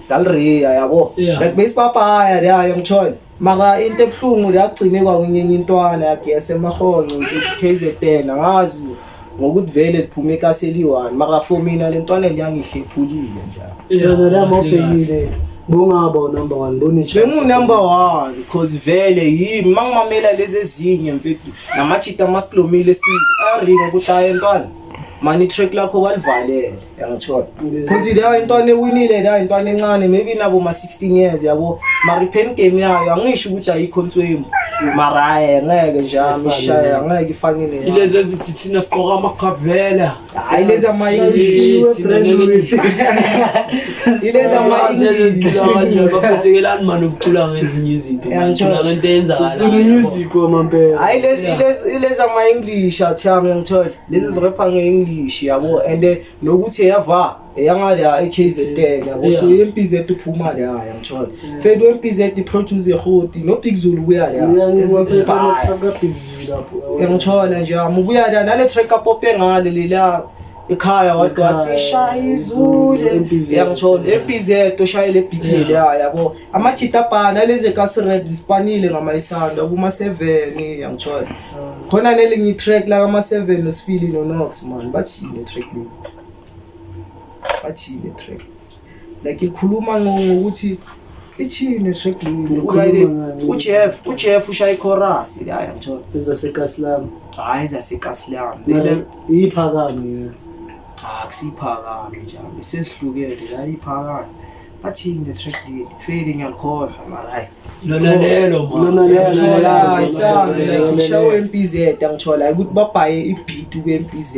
Speaker 1: salireya, yabo. Like besipapaya la yangithola, mara into ebuhlungu yagcine kwakunye intwana yakhe yasemahonqo KZN, angazi ngokuthi vele siphume ekaseli 1, mara for mina le ntwana liyangihlephulile nje.
Speaker 3: So la mawubhekile bungaba number 1 bone.
Speaker 1: Bengu-number one because vele yimi mangimamela lezi ezinye mfethu namajita amasiklomile esipili ayaringa ukuthi hayi ntwana mani i-track lakho balivalele yangithola, because leya intwana ewinile la intwana encane maybe nabo ma-16 years, yabo, mara i-pen game yayo angisho ukuthi ayikho nswembu, mara hhayi ngeke nje ami ishaya angeke ifane neyayo.
Speaker 2: Ilezi ezithi thina sigqoka amakhavela.
Speaker 1: Hhayi lezi ama-English,
Speaker 2: Thina ngeke-
Speaker 1: ilezi ama-English.
Speaker 2: Baphathekelani mani ukucula ngezinye izinto,
Speaker 1: Yeah,
Speaker 2: man,
Speaker 1: ngithola.
Speaker 2: cula ngento eyenzakalayo.
Speaker 3: Music wamampela.
Speaker 1: Hayi lezi lezi ama-English athami ngithola lezi zirepha nge-English, yabo, and nokuthi eyava eyangala e-KZN, yabo, so i-MPZ uphuma la yangithola fed u-MPZ i-produce ehoti no Big Zulu kuya la.
Speaker 3: Ngiyangibona Big Zulu lapho.
Speaker 1: Ngithola nje ami ubuya la nale track apope ngale lela ekhaya wathi wathi
Speaker 3: Ekhaya,
Speaker 1: shaya izulu.
Speaker 3: MPZ.
Speaker 1: Yangithola MPZ oshayele beat leya, yabo, amajita abhala lezi kasi rap zispanile ngamayisando kuma 7 yangithola khona nelinye track la kama 7 noSifili noNox man, bathini track le, bathini track like ikhuluma ngokuthi Ithini track lead?
Speaker 3: Nikhuluma ngani?
Speaker 1: uJeff ushaya ichorus la, yangithola.
Speaker 3: Ezasekasilam.
Speaker 1: Hayi, zasekasilam.
Speaker 3: Iphakami yena.
Speaker 1: Ah, kusiphakame njalo, sesihlukene la, iphakame. Bathini le track lead? Feli, ngiyalikhohlwa mara hayi.
Speaker 2: Lona lelo ma.
Speaker 3: Lona lelo,
Speaker 1: Ngithola
Speaker 3: lona
Speaker 1: isound
Speaker 3: lelo,
Speaker 1: like
Speaker 3: lona
Speaker 1: ngishawe
Speaker 3: lelo.
Speaker 1: MPZ, angithola ukuthi babhaye ibeat ku MPZ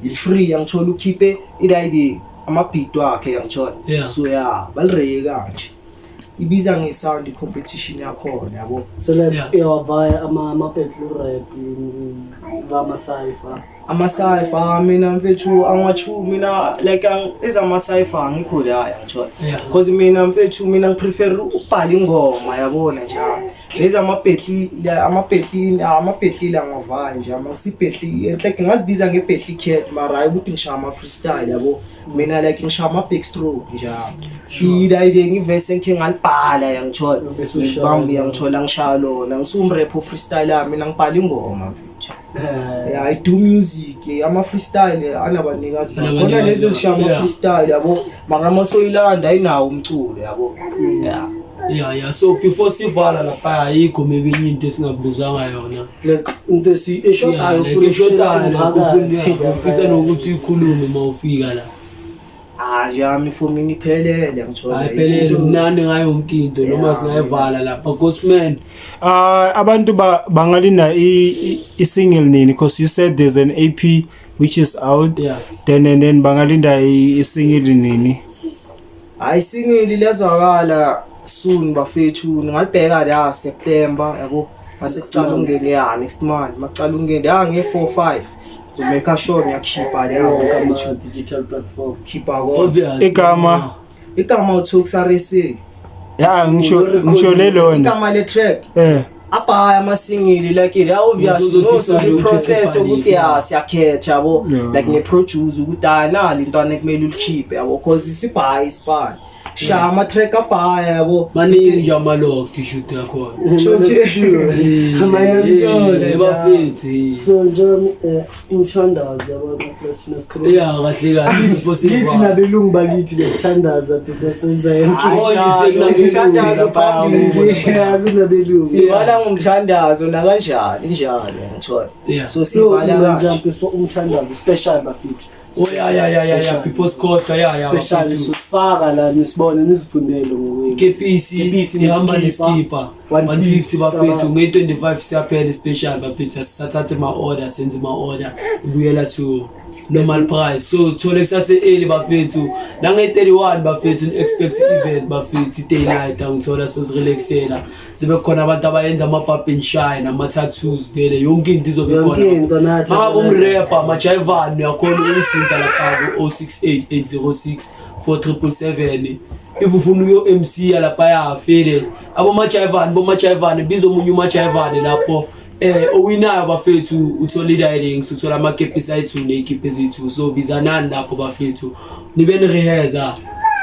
Speaker 1: i-free, angithola ukhiphe i-ID ama-beat wakhe, angithola.
Speaker 2: Yeah.
Speaker 1: So yeah, balireye kanje, ibiza nge-sound i-competition yakhona, yabo.
Speaker 3: So like
Speaker 2: Yeah.
Speaker 3: uyawavaya ama-battle rap vama-cypher?
Speaker 1: Ama-cypher mina mfethu angiwachu mina, like ezama-cypher angikho la, yangithola.
Speaker 2: Yeah.
Speaker 1: Because mina mfethu, mina ngiprefer ukubhala ingoma, yabona njalo. Lezi ama-battle, ama-battle, ama-battle angavayi nje, angisibhetli, like ngazibiza nge-battle cat, mara hayi ukuthi ngishaya ama-freestyle, yabo. Mina like ngishaya ama-backstroke njalo, ida ngivese ngikhe ngalibhala, yangithola.
Speaker 3: Bese ushaya.
Speaker 1: Ngibambe, yangithola, ngishaya lona, ngisumrap freestyle, mina ngibhala ingoma mfethu. Yeah, I do music, ama-freestyle anabanikazi bawo.
Speaker 2: Anabanikazi
Speaker 1: Khona lezi ezishaya
Speaker 2: bawo, yeah.
Speaker 1: ama-freestyle, yabo, mara amasoyilanda ayinawo umculo, yabo, yeah.
Speaker 2: Yeah, so before sivala lapha, ayikho maybe enye into esingakubuzanga yona?
Speaker 3: Like into eshodayo?
Speaker 2: Yeah, like eshodayo, like ufisa nokuthi uyikhulume uma ufika la.
Speaker 1: Ah, njami for mina iphelele, ngithola.
Speaker 2: Hayi, phelele, mnandi ngayo yonke into noma
Speaker 1: Yeah.
Speaker 2: singayivala lapha, Ghostman.
Speaker 5: Abantu bangalinda i-single nini? Because you said there's an AP which is out.
Speaker 2: Yeah.
Speaker 5: Then and then bangalinda i-single nini?
Speaker 1: Hayi, single liyazwakala soon bafethu, ningalibheka la September, yabo, mase kucala ungene ya next month, macala ungene ya nge 4 5, zomake sure ngiyakhipha la bafethu.
Speaker 3: Digital platform.
Speaker 1: Khipha konke.
Speaker 2: Obvious.
Speaker 5: Igama?
Speaker 1: Igama uThux RC.
Speaker 5: Ya, ngisho lelona.
Speaker 1: Igama le track. Abhaya ama-single like la, obvious.
Speaker 2: Uzothi
Speaker 1: No, i-process
Speaker 2: uzothi
Speaker 1: yokuthi ya siyakhetha, yabo.
Speaker 5: Yeah.
Speaker 1: Like ne-produce ukuthi hayi, nali intwana ekumele ulikhiphe, yabo, cause sibhaye isipani, shaya ama-track abhaya, yabo.
Speaker 2: Maningi nje ama-loft shoot yakhona.
Speaker 3: Amayamthola.
Speaker 2: Bafethu.
Speaker 3: So njengoba imthandazo yabo plus thina sikhuluma
Speaker 2: Yeah, kahle kahle before
Speaker 3: kithi
Speaker 2: sivala.
Speaker 3: nabelungu bakithi besithandaza before senza yonke
Speaker 2: Hayi,
Speaker 3: into.
Speaker 2: njalo,
Speaker 1: Umthandazo phambili.
Speaker 3: Yeah, kunabelungu.
Speaker 1: Sivala ngomthandazo nakanjani njalo, ngithola.
Speaker 2: Yeah.
Speaker 1: So
Speaker 3: So
Speaker 1: sivala
Speaker 3: manje
Speaker 1: kanje.
Speaker 3: before umthandazo special bafethu.
Speaker 2: Oh yeah, before sikhohlwa, yeah
Speaker 3: Special.
Speaker 2: bafethu.
Speaker 3: So sifaka la nisibone nizifundele ngokwenu.
Speaker 2: Kepisi.
Speaker 3: Kepisi
Speaker 2: Ihamba
Speaker 3: neskipa.
Speaker 2: neskipa.
Speaker 3: 150
Speaker 2: 150 bafethu.
Speaker 3: Cabanga.
Speaker 2: Nge-25 siyaphela special bafethu, asisathathe ma-order, senze ma-order, ibuyela to normal price, so thole kusase early bafethu. Nange-31 bafethu ni-expect event bafethu, i-day night, angithola, so sirelaxela, zibe khona abantu abayenza ama-pap and shine, ama-tattoos, vele yonke into izobe
Speaker 3: Yonke
Speaker 2: khona.
Speaker 3: into nathi.
Speaker 2: Mangabe umrepa majayivani, uyakhona ukungithinta lapha ku-068 806 4777 if ufuna uyo-MC laphaya. Fele abomajayivani, bomajayivani, biza omunye umajayivani lapho. Owinayo bafethu uthola i-ridings, uthola amakepisi ayi-2 ney'kipha eziyi-2, so bizanani lapho bafethu, nibe niriheza,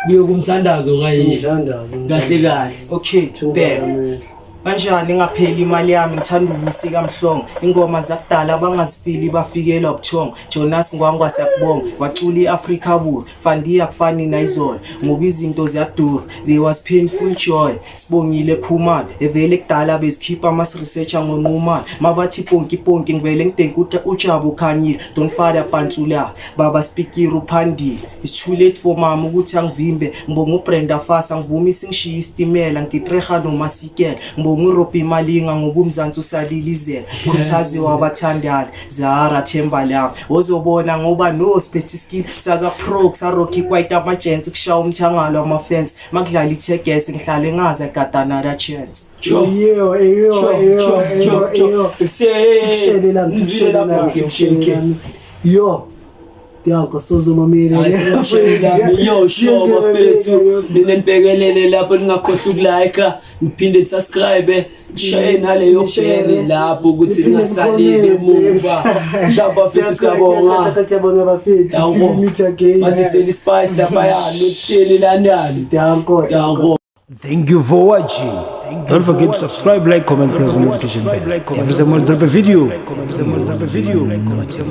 Speaker 2: sibuye kumthandazo ngayiye.
Speaker 3: Umthandazo.
Speaker 2: Kahle kahle.
Speaker 1: Okay, bheka kanjani, ingapheli imali yami, ngithanda ukusika mhlongo, ingoma zakudala bangazifili, bafikelwa buthongo. Jonas Ngwangwa, siyakubonga, wacula i-Afrika buru Fandiya, kufani nayizolo ngoba izinto ziyadura. There was painful joy, Sibongile Khumalo evele kudala bezikhipha ama-researcher ngonqumalo, mabathi ponki ponki, ngivele ngidenke uJabu ukhanyile. Don't father pantsula baba spikiri uphandile, it's too late for mama ukuthi angivimbe. Ngibonga uBrenda Fasa, ngivuma isingishiya isitimela, ngitreha nomasikela. Ngibonga uRobbie Malinga ngoba umzansi usalilizela, khuthazi wabathandana Zahara, themba lami ozobona ngoba no siphethe skill saka pro sarocky quite ama-gents kushaya umthangalo wama-fence makudlala ithegesi, ngihlale ngazi I got another chance.
Speaker 2: Sure.
Speaker 3: Iyo iyo.
Speaker 2: Sure,
Speaker 3: Iyo
Speaker 2: sure,
Speaker 3: iyo
Speaker 2: sure, sure.
Speaker 3: iyo.
Speaker 2: Sikushele
Speaker 3: Sikushele lami,
Speaker 2: Ngizwile lapho,
Speaker 3: sikushele
Speaker 2: okay, okay, okay.
Speaker 3: lami. Yo. Danko sozomameli.
Speaker 2: Hayi, sikushele lami. Yo, sure bafethu, nina nibhekelele lapho, ningakhohlwa ukulike, niphinde nisubscribe, nishaye naleyo bell lapho ukuthi
Speaker 3: Niphinde
Speaker 2: ningasaleli
Speaker 3: ni-comment.
Speaker 2: emuva. Sharp bafethu, siyabonga.
Speaker 3: Siyabonga bafethu.
Speaker 2: Danko.
Speaker 3: Till we meet again.
Speaker 2: Bathi theli spice laphaya, nokutheli landani.
Speaker 3: Danko.
Speaker 2: Danko.
Speaker 4: Thank you for watching. Don't forget to subscribe, like, comment, press the notification bell. Every time we drop a video, you will be notified.